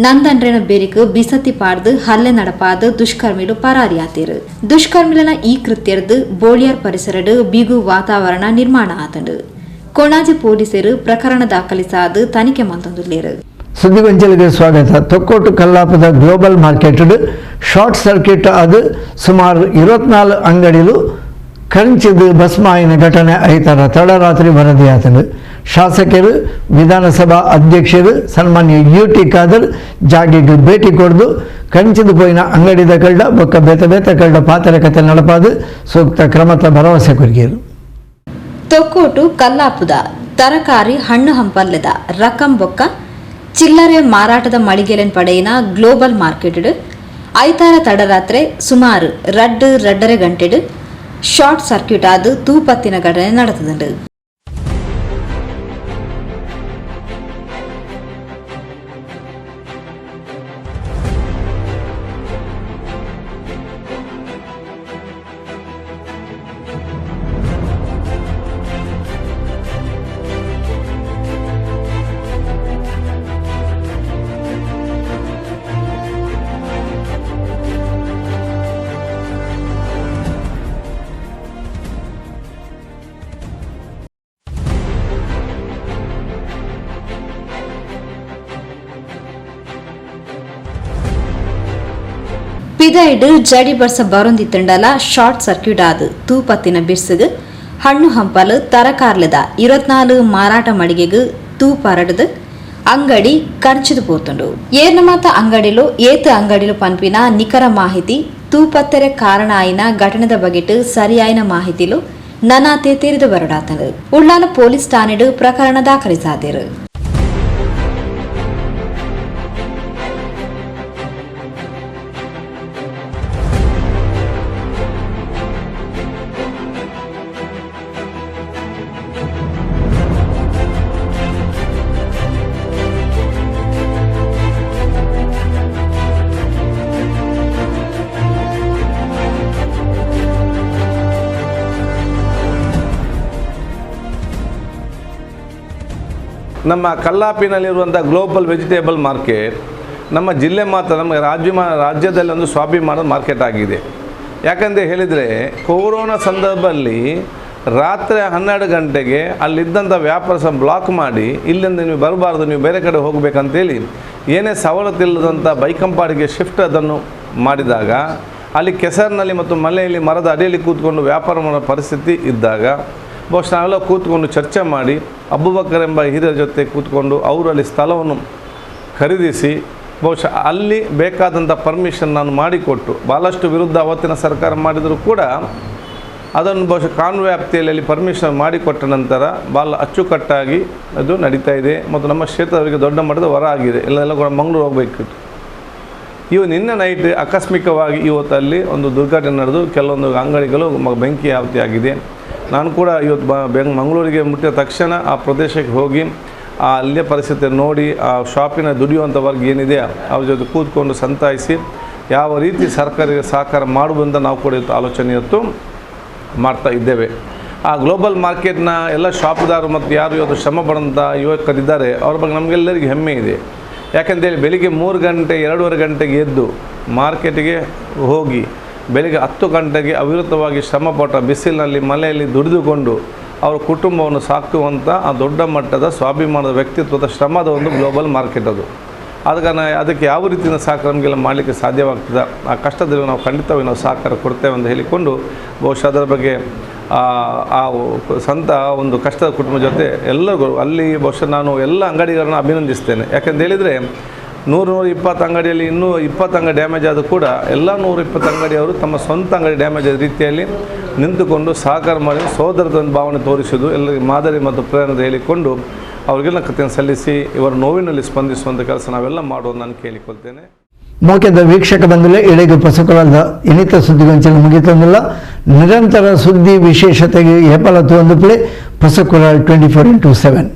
ನಂದನ್ರೇನ ಬೆರಿಕು ಬಿಸತಿ ಪಾಡ್ದು ಹಲ್ಲೆ ನಡಪಾದ ದುಷ್ಕರ್ಮಿಲು ಪರಾರಿಯಾತಿರು. ದುಷ್ಕರ್ಮಿಲನ ಈ ಕೃತ್ಯರ್ದು ಬೋಳಿಯಾರ್ ಪರಿಸರಡು ಬಿಗು ವಾತಾವರಣ ನಿರ್ಮಾಣ ಆತಂಡು. ಕೊಣಾಜೆ ಪೊಲೀಸರು ಪ್ರಕರಣ ದಾಖಲಿಸಾದು ತನಿಖೆ ಮಂತೊಂದುಲ್ಲೇರು. ಸುದ್ದಿಗೊಂಚಲಿಗೆ ಸ್ವಾಗತ. ತೊಕ್ಕೋಟು ಕಲ್ಲಾಪದ ಗ್ಲೋಬಲ್ ಮಾರ್ಕೆಟ್ ಶಾರ್ಟ್ ಸರ್ಕ್ಯೂಟ್ ಅದು ಸುಮಾರು 24 ಅಂಗಡಿಲು ಕಂಚಿದು ಭಸ್ಮಾಯಿನ ಘಟನೆ ಐತಾರ ತಡರಾತ್ರಿ ವರದಿಯಾತನು. ಶಾಸಕರು, ವಿಧಾನಸಭಾ ಅಧ್ಯಕ್ಷರು ಸನ್ಮಾನ್ಯ ಯು ಟಿ ಖಾದರ್ ಜಾಗೆಗೆ ಭೇಟಿ ಕೊಡ್ದು ಕಂಚಿದು ಪೋಯಿನ ಅಂಗಡಿದ ಕಳ್ಳ ಬೊಕ್ಕ ಬೇತ ಬೇತ ಕಳ್ಳ ಪಾತ್ರ ಕತೆ ನಡಪಾದು ಸೂಕ್ತ ಕ್ರಮದ ಭರವಸೆ ಕೊರಿಗೆರು. ತೊಕ್ಕೋಟು ಕಲ್ಲಾಪುದ ತರಕಾರಿ ಹಣ್ಣು ಹಂಪಲ್ಲದ ರಕಂ ಬೊಕ್ಕ ಚಿಲ್ಲರೆ ಮಾರಾಟದ ಮಳಿಗೆಲೆನ್ ಪಡೆಯಿನ ಗ್ಲೋಬಲ್ ಮಾರ್ಕೆಟ್ ಐತಾರ ತಡರಾತ್ರಿ ಸುಮಾರು 2-2.5 ಗಂಟೆಡು ಶಾರ್ಟ್ ಸರ್ಕ್ಯೂಟ್ ಆದ ತೂಪತ್ತಿನ ಘಟನೆ ನಡೆದಿದೆ. ಪಿದೈಡ್ ಜಡಿ ಬರ್ಸ ಬರೊಂದಿತ್ತಂಡಲ ಶಾರ್ಟ್ ಸರ್ಕ್ಯೂಟ್ ಆದ್ ತೂಪತ್ತಿನ ಬಿರ್ಸುಗ್ ಹಣ್ಣು ಹಂಪಲು ತರಕಾರ್ಲದ 24 ಮಾರಾಟ ಮಡಿಗೆಗ್ ತೂಪರಡ್ದು ಅಂಗಡಿ ಕಂಚಿದು ಪೋತುಂಡು. ಏರ್ನಮಾತ ಅಂಗಡಿಲು ಏತು ಅಂಗಡಿಲು ಪನ್ಪಿನ ನಿಖರ ಮಾಹಿತಿ ತೂಪತ್ತೆರೆ ಕಾರಣ ಆಯಿನ ಘಟನೆದ ಬಗೆಟ್ ಸರಿಯಾಯಿನ ಮಾಹಿತಿಲು ನನಾತೆ ತೆರೆದು ಬರಡಾತಂಡು. ಉಳ್ಳಾಲ ಪೊಲೀಸ್ ಠಾಣೆಡು ಪ್ರಕರಣ ದಾಖಲಿಸಾದೆರು. ನಮ್ಮ ಕಲ್ಲಾಪಿನಲ್ಲಿರುವಂಥ global vegetable market ನಮ್ಮ ಜಿಲ್ಲೆ ಮಾತ್ರ ನಮ್ಮ ರಾಜ್ಯದಲ್ಲಿ ಒಂದು ಸ್ವಾಭಿಮಾನದ ಮಾರ್ಕೆಟ್ ಆಗಿದೆ. ಯಾಕಂತ ಹೇಳಿದರೆ ಕೊರೋನಾ ಸಂದರ್ಭದಲ್ಲಿ ರಾತ್ರಿ 12 ಗಂಟೆಗೆ ಅಲ್ಲಿದ್ದಂಥ ವ್ಯಾಪಾರ ಬ್ಲಾಕ್ ಮಾಡಿ ಇಲ್ಲಿಂದ ನೀವು ಬರಬಾರ್ದು, ನೀವು ಬೇರೆ ಕಡೆ ಹೋಗಬೇಕಂತೇಳಿ ಏನೇ ಸವಲತ್ತಿಲ್ಲದಂಥ ಬೈಕಂಪಾಡಿಗೆ ಶಿಫ್ಟ್ ಅದನ್ನು ಮಾಡಿದಾಗ ಅಲ್ಲಿ ಕೆಸರಿನಲ್ಲಿ ಮತ್ತು ಮಲೆಯಲ್ಲಿ ಮರದ ಅಡಿಯಲ್ಲಿ ಕೂತ್ಕೊಂಡು ವ್ಯಾಪಾರ ಮಾಡೋ ಪರಿಸ್ಥಿತಿ ಇದ್ದಾಗ ಬಹುಶಃ ನಾವೆಲ್ಲ ಕೂತ್ಕೊಂಡು ಚರ್ಚೆ ಮಾಡಿ ಅಬೂಬಕರ್ ಎಂಬ ಹಿರಿಯರ ಜೊತೆ ಕೂತ್ಕೊಂಡು ಅವರಲ್ಲಿ ಸ್ಥಳವನ್ನು ಖರೀದಿಸಿ ಬಹುಶಃ ಅಲ್ಲಿ ಬೇಕಾದಂಥ ಪರ್ಮಿಷನ್ ನಾನು ಮಾಡಿಕೊಟ್ಟು ಭಾಳಷ್ಟು ವಿರುದ್ಧ ಅವತ್ತಿನ ಸರ್ಕಾರ ಮಾಡಿದರೂ ಕೂಡ ಅದನ್ನು ಬಹುಶಃ ಕಾನೂನು ವ್ಯಾಪ್ತಿಯಲ್ಲಿ ಅಲ್ಲಿ ಪರ್ಮಿಷನ್ ಮಾಡಿಕೊಟ್ಟ ನಂತರ ಭಾಳ ಅಚ್ಚುಕಟ್ಟಾಗಿ ಅದು ನಡೀತಾ ಇದೆ ಮತ್ತು ನಮ್ಮ ಕ್ಷೇತ್ರದವರಿಗೆ ದೊಡ್ಡ ಮಟ್ಟದ ವರ ಆಗಿದೆ. ಎಲ್ಲ ಕೂಡ ಮಂಗಳೂರು ಹೋಗಬೇಕಿತ್ತು. ಇವು ನಿನ್ನೆ ನೈಟ್ ಆಕಸ್ಮಿಕವಾಗಿ ಇವತ್ತಲ್ಲಿ ಒಂದು ದುರ್ಘಟನೆ ನಡೆದು ಕೆಲವೊಂದು ಅಂಗಡಿಗಳು ಬೆಂಕಿ ಆಹುತಿಯಾಗಿದೆ. ನಾನು ಕೂಡ ಇವತ್ತು ಮಂಗಳೂರಿಗೆ ಮುಟ್ಟಿದ ತಕ್ಷಣ ಆ ಪ್ರದೇಶಕ್ಕೆ ಹೋಗಿ ಆ ಅಲ್ಲಿಯ ಪರಿಸ್ಥಿತಿ ನೋಡಿ ಆ ಶಾಪಿನ ದುಡಿಯುವಂಥ ವರ್ಗ ಏನಿದೆ ಅವ್ರ ಜೊತೆ ಕೂತ್ಕೊಂಡು ಸಂತಾಯಿಸಿ ಯಾವ ರೀತಿ ಸರ್ಕಾರಕ್ಕೆ ಸಹಕಾರ ಮಾಡುವಂತ ನಾವು ಕೂಡ ಇವತ್ತು ಆಲೋಚನೆ ಇವತ್ತು ಮಾಡ್ತಾ ಇದ್ದೇವೆ. ಆ ಗ್ಲೋಬಲ್ ಮಾರ್ಕೆಟ್ನ ಎಲ್ಲ ಶಾಪ್ದಾರರು ಮತ್ತು ಯಾರು ಇವತ್ತು ಶ್ರಮ ಪಡೋಂಥ ಯುವಕರಿದ್ದಾರೆ ಅವ್ರ ಬಗ್ಗೆ ನಮಗೆಲ್ಲರಿಗೂ ಹೆಮ್ಮೆ ಇದೆ. ಯಾಕಂತೇಳಿ ಬೆಳಿಗ್ಗೆ 3 ಗಂಟೆ 2.5 ಗಂಟೆಗೆ ಎದ್ದು ಮಾರ್ಕೆಟಿಗೆ ಹೋಗಿ ಬೆಳಿಗ್ಗೆ 10 ಗಂಟೆಗೆ ಅವಿರತವಾಗಿ ಶ್ರಮಪಟ್ಟ ಬಿಸಿಲಿನಲ್ಲಿ ಮಳೆಯಲ್ಲಿ ದುಡಿದುಕೊಂಡು ಅವರ ಕುಟುಂಬವನ್ನು ಸಾಕುವಂಥ ಆ ದೊಡ್ಡ ಮಟ್ಟದ ಸ್ವಾಭಿಮಾನದ ವ್ಯಕ್ತಿತ್ವದ ಶ್ರಮದ ಒಂದು ಗ್ಲೋಬಲ್ ಮಾರ್ಕೆಟ್ ಅದು. ಆದ ಕಾರಣ ಅದಕ್ಕೆ ಯಾವ ರೀತಿಯ ಸಹಕಾರ ನಮಗೆಲ್ಲ ಮಾಡಲಿಕ್ಕೆ ಸಾಧ್ಯವಾಗ್ತದೆ ಆ ಕಷ್ಟದಲ್ಲಿ ನಾವು ಖಂಡಿತವಾಗಿ ನಾವು ಸಹಕಾರ ಕೊಡ್ತೇವೆ ಅಂತ ಹೇಳಿಕೊಂಡು ಬಹುಶಃ ಅದರ ಬಗ್ಗೆ ಆ ಸಂತ ಒಂದು ಕಷ್ಟದ ಕುಟುಂಬದ ಜೊತೆ ಎಲ್ಲರಿಗೂ ಅಲ್ಲಿ ಬಹುಶಃ ನಾನು ಎಲ್ಲ ಅಂಗಡಿಗರನ್ನು ಅಭಿನಂದಿಸ್ತೇನೆ. ಯಾಕೆಂತ ಹೇಳಿದರೆ 100-120 ಅಂಗಡಿಯಲ್ಲಿ ಇನ್ನೂ 20 ಅಂಗಡಿ ಡ್ಯಾಮೇಜ್ ಆದರೂ ಕೂಡ ಎಲ್ಲ 120 ಅಂಗಡಿಯವರು ತಮ್ಮ ಸ್ವಂತ ಅಂಗಡಿ ಡ್ಯಾಮೇಜ್ ಆದ ರೀತಿಯಲ್ಲಿ ನಿಂತುಕೊಂಡು ಸಹಕಾರ ಮಾಡಿ ಸೋದರದ ಭಾವನೆ ತೋರಿಸುವುದು ಎಲ್ಲರಿಗೆ ಮಾದರಿ ಮತ್ತು ಪ್ರೇರಣೆ ಹೇಳಿಕೊಂಡು ಅವರಿಗೆಲ್ಲ ಕಥೆಯನ್ನು ಸಲ್ಲಿಸಿ ಇವರ ನೋವಿನಲ್ಲಿ ಸ್ಪಂದಿಸುವಂಥ ಕೆಲಸ ನಾವೆಲ್ಲ ಮಾಡೋದು ನಾನು ಕೇಳಿಕೊಳ್ತೇನೆ. ಮೋಕೆದ ವೀಕ್ಷಕ ಬಂದಲೇ ಇಳೆಗೆ ಪಸುಕಳದ ಇನಿತ ಸುದ್ದಿಗೊಂಚಲು ಮುಗಿತಂದಿಲ್ಲ. ನಿರಂತರ ಸುದ್ದಿ ವಿಶೇಷತೆಗೆ ಹೆಪಲತ್ತು ಒಂದು ಪ್ಲೇ ಪಸುಕುಳ 24x7.